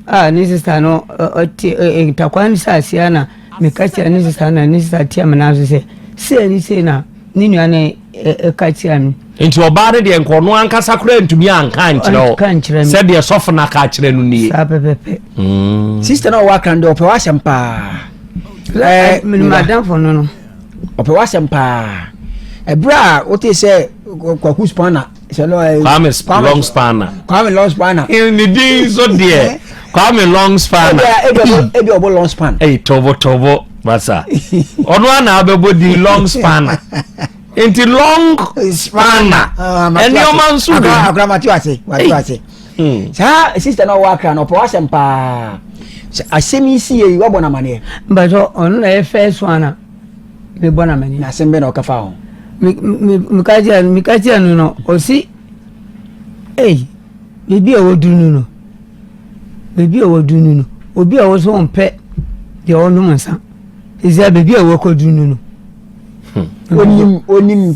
a ne sista no ɔte ntakwa no sɛ aseɛ na meka kyerɛ ne sista no na ne sista tia me nan so sɛ sei ne sei na ne nua no ɛka kyerɛ me. Nti ɔbaa no deɛ nka ɔno ankasa koraa ntumi anka ankyerɛ wo sɛdeɛ sɔfo no aka akyerɛ no nie. Saa pɛpɛpɛ. Sista no a ɔwɔ Accra no deɛ ɔpɛ w'asɛm paa. Menim adamfo no no. Ɔpɛ w'asɛm paa. Ɛberɛ a wotee sɛ Kwaku Spanner sɛ no ɛ. Kwame Long Spanner. Kwame Long Spanner. Ne din nso deɛ Kwame Long Spanner. Ebi ɔbɔ Long Span. Eyi tobo tobo masa. Ɔno ana abɛbɔ din Long Spanner. Nti Long Spanner. Ɛnneɛma nso wɔ. Akora mate wase mate wase. Saa sister na ɔwɔ akra no ɔpɛ w'asɛm paa. Asɛm yi si yɛ yi wabɔ no amaneɛ. Mpatsɔ ɔno na yɛ first one a mebɔ no amaneɛ. Na asɛm bɛn na ɔka fa ho? Meka kyerɛ meka kyerɛ no no ɔsi ei baabi a wɔduru no no baabi a wɔduru no no obi a wɔsɛ ɔmpɛ deɛ ɔnom nsa ɛsɛ baabi a wɔkɔduru no no. Onim onim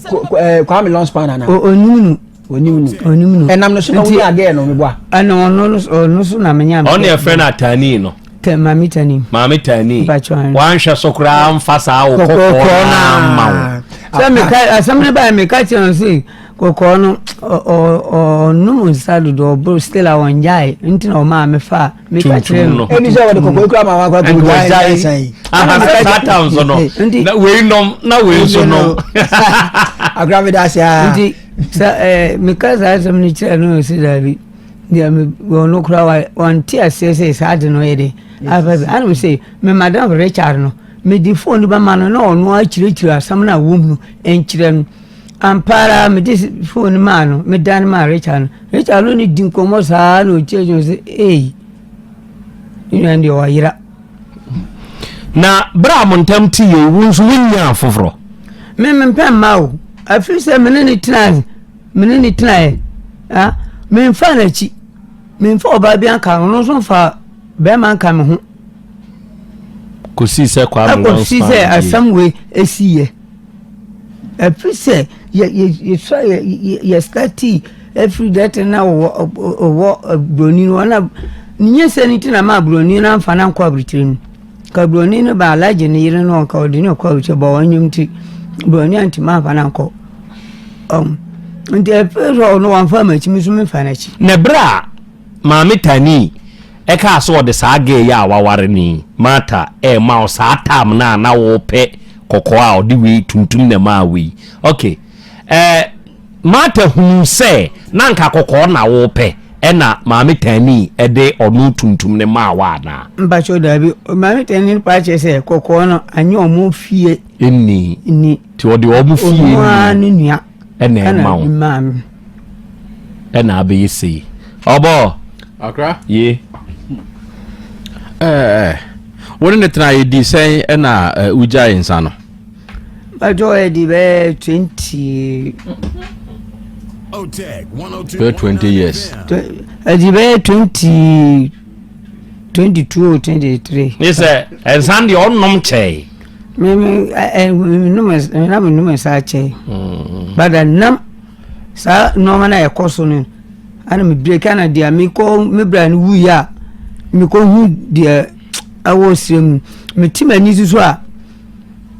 Kwame Lonspan ana? Onim no. Onim no. Onim no. Ɛnam no so na wonya agɛɛ no meboa. Ɛna ɔno ɔno so na menya. Ɔno yɛ fɛ no atani no. Tɛ maame tani. Maame tani. Wanhwɛ so koraa nfa saa wo kɔkɔɔ naa ma wo. Sɛ meka asɛm no baa meka kyerɛ no sɛ kɔkɔɔ no ɔnom nsa dodo ɔboro still a ɔngyae nti na ɔmaa me fa meka kyerɛ no. Ebi sɛ wɔde kɔkɔɔ kura ma wakora kɔkɔɔ gyae nsa yi. Aha sɛ saa town so no na wei nom na wei nso nom. Akora mi da ase aa. Nti sɛ ɛɛ meka saa asɛm no kyerɛ no ɔsi daabi. Deɛ me ɔno koraa wa wante aseɛ sɛ saa ade no yɛ de aba bi ana me sɛ me madam Richard no mede phone no bɛma no na ɔno akyerɛkyerɛ asɛm no a wɔm no nkyerɛ no ampa ara mede phone no maa no meda no maa Richard no Richard no ne di nkɔmmɔ saa na ɔkyerɛkyerɛ sɛ ei ne nua deɛ wayera Na berɛ a mo ntam te yei, wo nso wonyaa foforɔ? Me mempɛ mma o afiri sɛ me ne ne tena Me ne no tenaeɛ. Ah, memfaa n'akyi. Memfa ɔbaa bi anka no, ɔno nso mfa bɛrima nka me ho. Kɔsii sɛ Kwame Ɛkɔsi sɛ asɛm wei ɛsiiɛ. Ɛfiri sɛ yɛ yɛ yɛsua yɛ yɛ yɛ startii ɛfiri dɛte na ɔwɔ ɔwɔ buroni no ɔna ne nyinsɛn no ti na ma buroni no amfa no ankɔ aburokyire no. Nka buroni no ba Alhaji ne yere no nka ɔde no kɔ aburokyire bɔ wɔn nnwom nti buroni antumi amfa no ankɔ. Um, nti ɛfiri sɛ ɔno wamfa m'akyi me nso memfa n'akyi. Na berɛ a Maame Tani ɛkaa sɛ ɔde saa girl yi a waware no yi, Martha, ɛrema wo saa tam no a na wopɛ kɔkɔɔ a ɔde wei tuntum na ɛmaa wo yi. Ok, eh, Martha hunuu sɛ na anka kɔkɔɔ na wopɛ ɛna Maame Tani ɛde ɔno tuntum no maa wo anaa? Mpakyɛw daabi, Maame Tani no paa kyerɛ sɛ kɔkɔɔ no anyɛ ɔmo fie Nni. Nni. Nti ɔde wɔn fie Ɔno ara ne nua ɛna ɛma wo. Ɛna me. Ɛna abɛyɛ sei. Ɔbɔ. Akra. Ye. Ɛɛ wo ne ne tena yɛ di sɛn ɛna wogyae nsa no? Bàtò ɛ di bɛyɛ 20. Bɛyɛ 20 years. Ɛ di bɛyɛ 20. 22 or 23. Ne sɛ nsa deɛ ɔnom kyɛe. Me me ɛ menom na menom nsa akyɛ. Bada nam saa nneɛma no a ɛkɔ so no ana me break ana deɛ mekɔ me bra no wuiɛ a mekɔ hu deɛ ɛwɔ srɛ mu mete m'ani so so a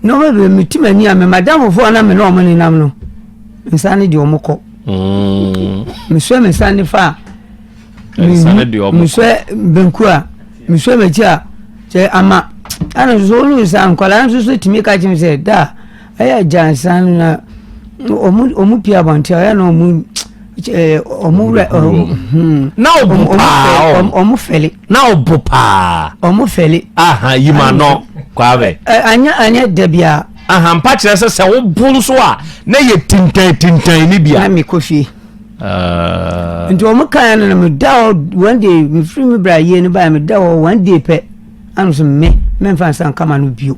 nneɛma bebree mete m'ani a me madamfofoɔ a na me ne wɔn nenam no nsa no deɛ wɔn kɔ. Mesua me nsa nifa a. Mesua benku a mesua m'akyi a kyɛ ama ɛna nso wɔn nsa nkwadaa nso so tumi ka kyerɛ sɛ da ɛyɛ gya nsa no na wɔn wɔn pie abɔnten ɛyɛ na wɔn ɛɛ wɔn wura wɔn na ɔbo paa wɔn fɛle na ɔbo paa wɔn fɛle aha yima no kwame ɛ anya anya dabi a aha mpa kyerɛ sɛ sɛ wobo nso a na yɛ tintan tintan ne bia na mekɔ fie. Ah. Nti wɔn kan no na me da hɔ one day me firi me bra yie no baa me da hɔ one day pɛ ɛna so me me nfa nsa nka ma no bio.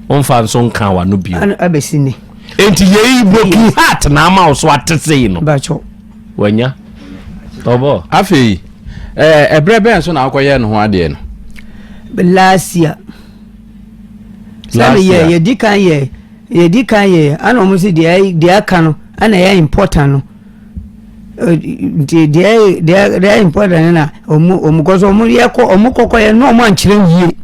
Nfa nso nka wa no bio. Ɛna ɛbɛsi ne. Nti yei broken heart na ama wo so ate sei no. Bàtchɔ. Wanya. Ɔbɔ. Afei ɛɛ ɛbrɛ bɛn so na akɔyɛ ne ho adeɛ no. Last year. Sɛ mi yɛ yɛ di kan yɛ. Yɛdi kan yɛ ana wɔn sɛ deɛ deɛ aka no ana ɛyɛ important no nti deɛ deɛ deɛ important no na wɔn wɔn kɔ so wɔn yɛ kɔ wɔn kɔkɔ yɛ na wɔn ankyerɛ yie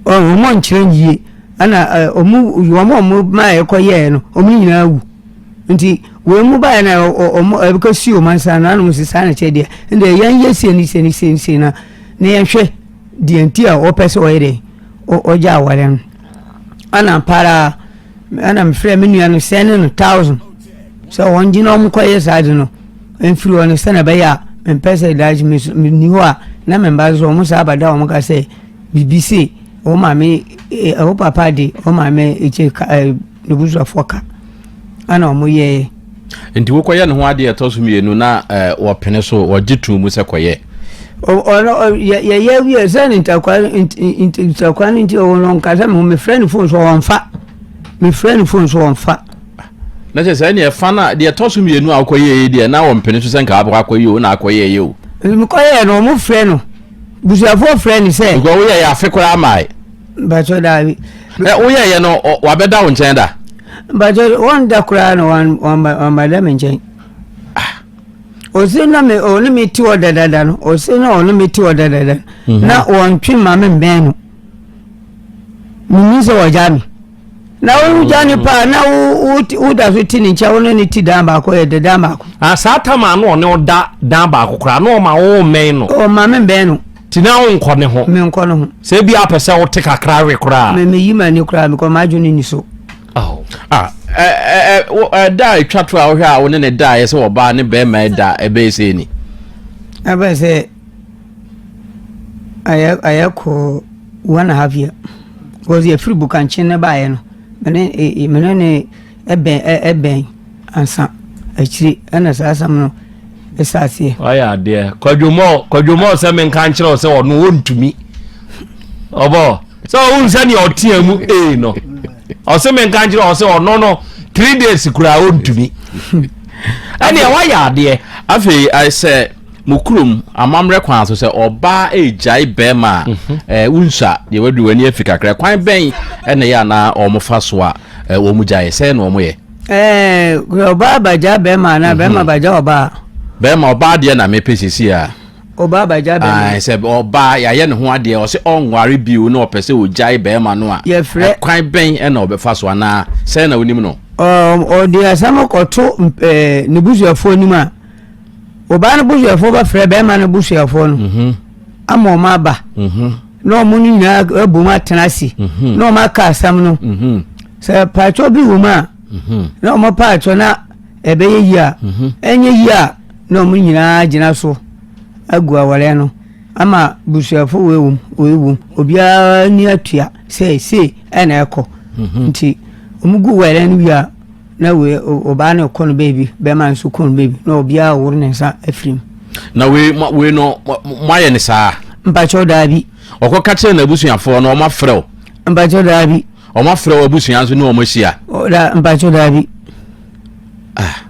wɔn ankyerɛ yie ɛna wɔn wɔn a wɔn maa yɛ kɔ yɛɛ no wɔn nyinaa wu nti wɔn mu baayɛ na wɔn ɛbɛkɔ si wɔn ansa na wɔn sɛ saa na kyɛ deɛ ɛnna yɛn yɛ sie ne sie ne sie ne sie na na yɛn hwɛ deɛ nti a wɔpɛ sɛ wɔyɛ dɛ ɔgya aware no. Ɛna ampa ara ɛna mefrɛ me nua no sɛne no thousand sɛ wɔn gyina wɔn kɔyɛ saa de no mfiri hɔ no sɛnea ɛbɛyɛ a mempɛ sɛ daakye menni hɔ a na me mba nso wɔn saa abada wɔn ka sɛ biribi se wɔn maame ɛwɔ papa de wɔn maame ɛkyɛ ka ɛ ne busuafoɔ ka ɛna wɔn yɛɛ. Nti wokɔyɛ ne ho adeɛ ɛtɔ so mmienu na wɔpene so wɔgye too mu sɛ kɔyɛ. Ɔno yɛyɛ wie sɛ ne ntakwa ntakwa no nti ɔno nkasa me ho mefrɛ ne fon so ɔmfa mefrɛ ne fon so ɔmfa. Na kyerɛ sɛ ɛne ɛfa no a deɛ ɛtɔ so mmienu a wokɔyɛ yi deɛ na wɔmpene so sɛ nka wabɛkɔ akɔyɛ o na akɔyɛ yɛ o. Mekɔyɛ no wɔn frɛ no busuafoɔ frɛ no sɛ. Because woyɛ yɛ afe koraa mae. Mpakyɛ daabi. Ɛ woyɛ yɛ no wabɛda wo nkyɛn da. Mpakyɛ wɔn da koraa na wɔn wɔn da me nkyɛn. Ah. Ɔse na me ɔne me te hɔ dadada no ɔse na ɔne me te hɔ dadada mhm. na wɔntwe ma me mbɛn no. Menni sɛ wɔgya me. Na wogya ne paa na woda so te ne nkyɛn wo ne ne te dan baako yɛ da dan baako. Ah, saa tam a na ɔne wo da dan baako koraa na ɔma wo mmɛn no. Ɔma me mbɛn no. Ti na wonkɔ ne ho. Menkɔ ne ho. Sɛ ebi apɛ sɛ wote kakra we koraa. Me meyi m'ani koraa mekɔ m'adwene ni so. Oh. Ah, ɛ ɛ ɛ da a etwa to a wohwɛ a wo ne ne da a yɛ sɛ ɔbaa ne bɛrima da ɛbɛyɛ sɛ ni. Ɛbɛyɛ sɛ ayɛ ayɛ kɔ 1½ year because yɛfiri Bukankyen no baeɛ no, mene mene ne ɛbɛn ɛbɛn ansa akyire ɛna saa asɛm no ɛsɛ aseɛ. Wayɛ adeɛ kwadwomɔ kwadwomɔ sɛ menka nkyerɛ wo sɛ ɔno ɔntumi ɔbɔ sɛ ɔhu sɛ nea ɔtea mu ee no ɔsɛ menka nkyerɛ ɔsɛ ɔno no 3 days koraa ɔntumi ɛneɛ wayɛ adeɛ. Afei ayɛ sɛ mo kurom amammerɛ kwan so sɛ ɔbaa ɛgyae bɛrima a wonsua deɛ waduru w'ani afi kakra, kwan bɛn ɛna ɛyɛ anaa ɔmo fa so a wɔn gyae sɛ na ɔmo yɛ? Ɔbaa bagya bɛrima anaa bɛrima bagya ɔbaa? Bɛrima ɔbaa deɛ na mepɛ sisi a. Ɔbaa bagya bɛrima. Sɛ ɔbaa yɛayɛ ne ho adeɛ, ɔsɛ ɔnware bio na ɔpɛ sɛ ɔgyae bɛrima no a, Yɛfrɛ- ɛkwan bɛn ɛna ɔbɛfa so anaa sɛn na wonim no? Ɔde asɛm kɔto ne busuafoɔ anim a, ɔbaa no busuafoɔ bɛfrɛ bɛrima no busuafoɔ no ama ɔmo aba na ɔmo no nyinaa abom atena ase na ɔmo aka asɛm no. Sɛ paatwɔ bi wɔ mu a, na ɔmo paatwɔ na ɛbɛyɛ yie a, ɛnyɛ yie a, na ɔmo nyinaa gyina so agu awareɛ no ama busuafoɔ wei wom, wei wom, obiara ni atua sɛ sei ɛna ɛkɔ. Nti ɔmo gu wareɛ no wie a, na wei ɔbaa no kɔ no baabi, bɛrima nso kɔ no baabi, na obiara woro ne nsa afiri mu. Na wei wei no moayɛ ne saa? Mpakyɛw, daabi. Ɔkɔka kyerɛ n'abusuafoɔ no, ɔmo afrɛ wo? Mpakyɛw, daabi. Ɔmo afrɛ wo abusua nso ne ɔmo ahyia? Da, mpakyɛw, daabi. Ah.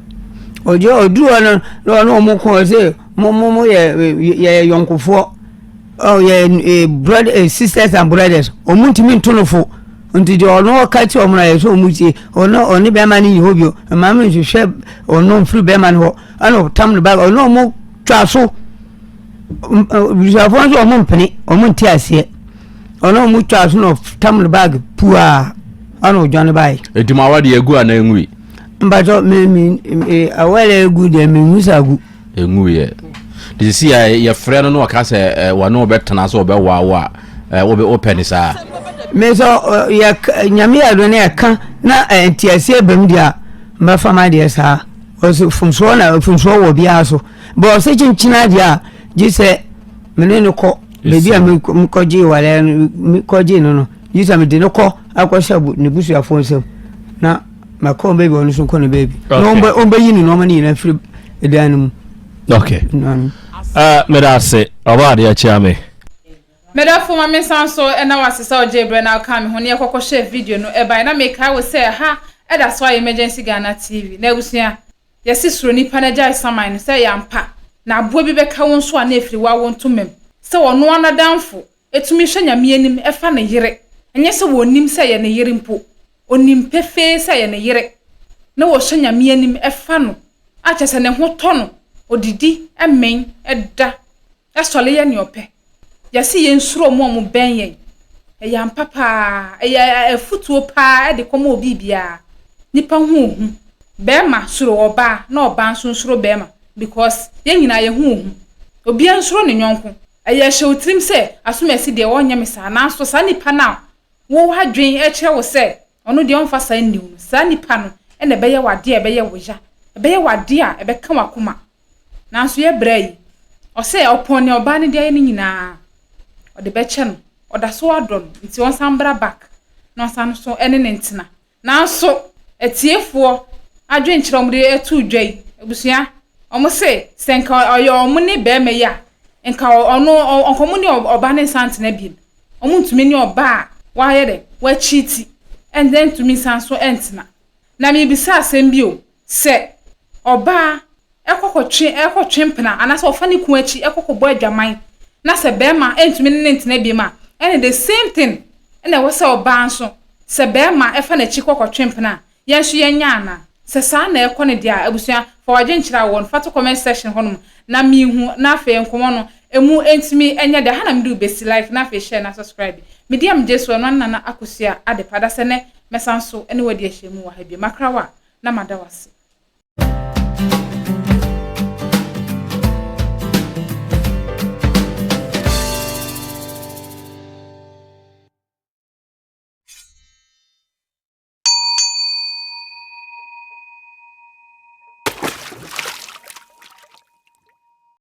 Ɔgye ɔduru hɔ no na ɔne ɔmo kɔ sɛ mo yɛ yɛ yɔnkofoɔ, ɔ yɛ brother, sisters and brothers, ɔmo ntumi nto no fo. Nti deɛ ɔno ɔka kyerɛ ɔmo na yɛ sɛ ɔmo tie. Ɔno ɔne bɛrima no nyi hɔ bio, maame nhwehwɛ ɔno mfiri bɛrima no hɔ, ɛna ɔtam no ba ɔne ɔmo twa so. Busuafoɔ nso ɔmo mpene, ɔmo nte aseɛ. Ɔne ɔmo twa so na ɔtam no bag pua, ɛna ɔdwane baeɛ. Enti mo awadeɛ agu anaa ɛngui? Mpakyɛ, me awɔre egu deɛ, me nhu sɛ agu. Ɛnguiɛ de sisi a yɛfrɛ no na ɔka sɛ wɔne wɔbɛtena sɛ ɔbɛwoa wo a, wopɛ ne saa? Me sɛ yɛ Nyame yɛ do ne ɛka na nteaseɛ bam deɛ a, mbɛfa ma deɛ saa. Ɔsɛ funsoɔ na funsoɔ wɔ biara so bɛ ɔsɛ kyenkyena deɛ a, gye sɛ me ne no kɔ baabi a mekɔgye ware no, mekɔgye no, gye sɛ mede no kɔ akɔhyɛ ne busuafoɔ nsam na makɔ baabi, ɔno nso nkɔ ne baabi na ɔmbɛyi ne nneɛma no nyinaa firi dan no mu. Okay. Meda ase, ɔba adeɛ akyia me. Medafo, ma me nsan so ɛna wase sɛ ɔgye berɛ na ɔka me ho ne yɛkɔkɔ hyɛ video no ɛbae. Na mekae wo sɛ ha ɛda so ayɛ Emergency Ghana TV. Na abusua, yɛse suro nipa na gyae saman no sɛ ɛyɛ ampa na aboa bi bɛka wo nso a na ɛfiri w'awo ntoma mu sɛ ɔno ara n'adamfo ɛtumi hwɛ Nyame anim ɛfa ne yere, ɛnyɛ sɛ wɔnnim sɛ ɛyɛ ne yere mpo, ɔnim pefee sɛ ɛyɛ ne yere na wɔhyɛ Nyame anim ɛfa no a, kyerɛ sɛ ne ho tɔ no, ɔdidi, ɛmɛn, ɛda, ɛsɔre yɛ nea ɔpɛ. Yɛse yɛnsuro ɔmo a ɔmo bɛn yɛn. Ɛyɛ ampa paa, ɛyɛ afutuo paa ɛde kɔma obi biara. Nipa ho ohu. Bɛrima suro ɔbaa na ɔbaa nso nsuro bɛrima because yɛn nyinaa yɛn ho ohu. Obiara nsuro ne yɔnko. Ɛyɛ ɛhyɛ wo tirim sɛ asomasi deɛ ɔnyɛ me saa, nanso saa nipa no a wo adwene ɛkyerɛ wo sɛ ɔno deɛ ɔmfa saa nniw no, saa nipa no ɛna ɛbɛyɛ wo adeɛ a ɛbɛyɛ wo ya, ɛbɛyɛ wo adeɛ a ɛbɛka w'akoma. Nanso yɛ brɛ yi, ɔsɛ ɔpɔn nea ɔbaa no de ayɛ no nyinaa, ɔde bɛkyɛ no, ɔda so adɔ no, nti ɔnsan bra back na ɔnsan so ne ne ntena. Nanso atiefoɔ adwenkyerɛ a wɔde ato dwa yi, abusua, wɔn se sɛ nka ɔyɛ wɔn ne bɛrima yi a, nka ɔno nka wɔn ne ɔbaa no nsan ntena bio. Wɔn ntumi ne ɔbaa a wayɛ dɛ wakyiti ɛnna ntumi nsan so ntena. Na mebisa asɛm bi o, sɛ ɔbaa ɛkɔkɔtwe ɛkɔtwe mpena anaasɛ ɔfa ne kun akyi ɛkɔkɔbɔ adwaman na sɛ bɛrima ɛntumi ne ne ntena bio a, ɛne the same thing ɛna ɛwɔ sɛ ɔbaa nso sɛ bɛrima ɛfa n'akyi kɔkɔtwe mpena a, yɛn nso yɛnyɛ ana? Sɛ saa na ɛkɔ no deɛ a, abusua, fa w'adwenkyerɛ a wɔn fa to comment section hɔnom na mihu, na afei nkɔmmɔ no emu ntumi nyɛ dɛ. Ha na mede wo besi. Like na afei share na subscribe. Medi a megye so ɛno ano Nana Akosua Adepa da sɛ nɛ mɛsan so ne wadi ahyia mu wɔ ha bio. Makrawa na mada wase.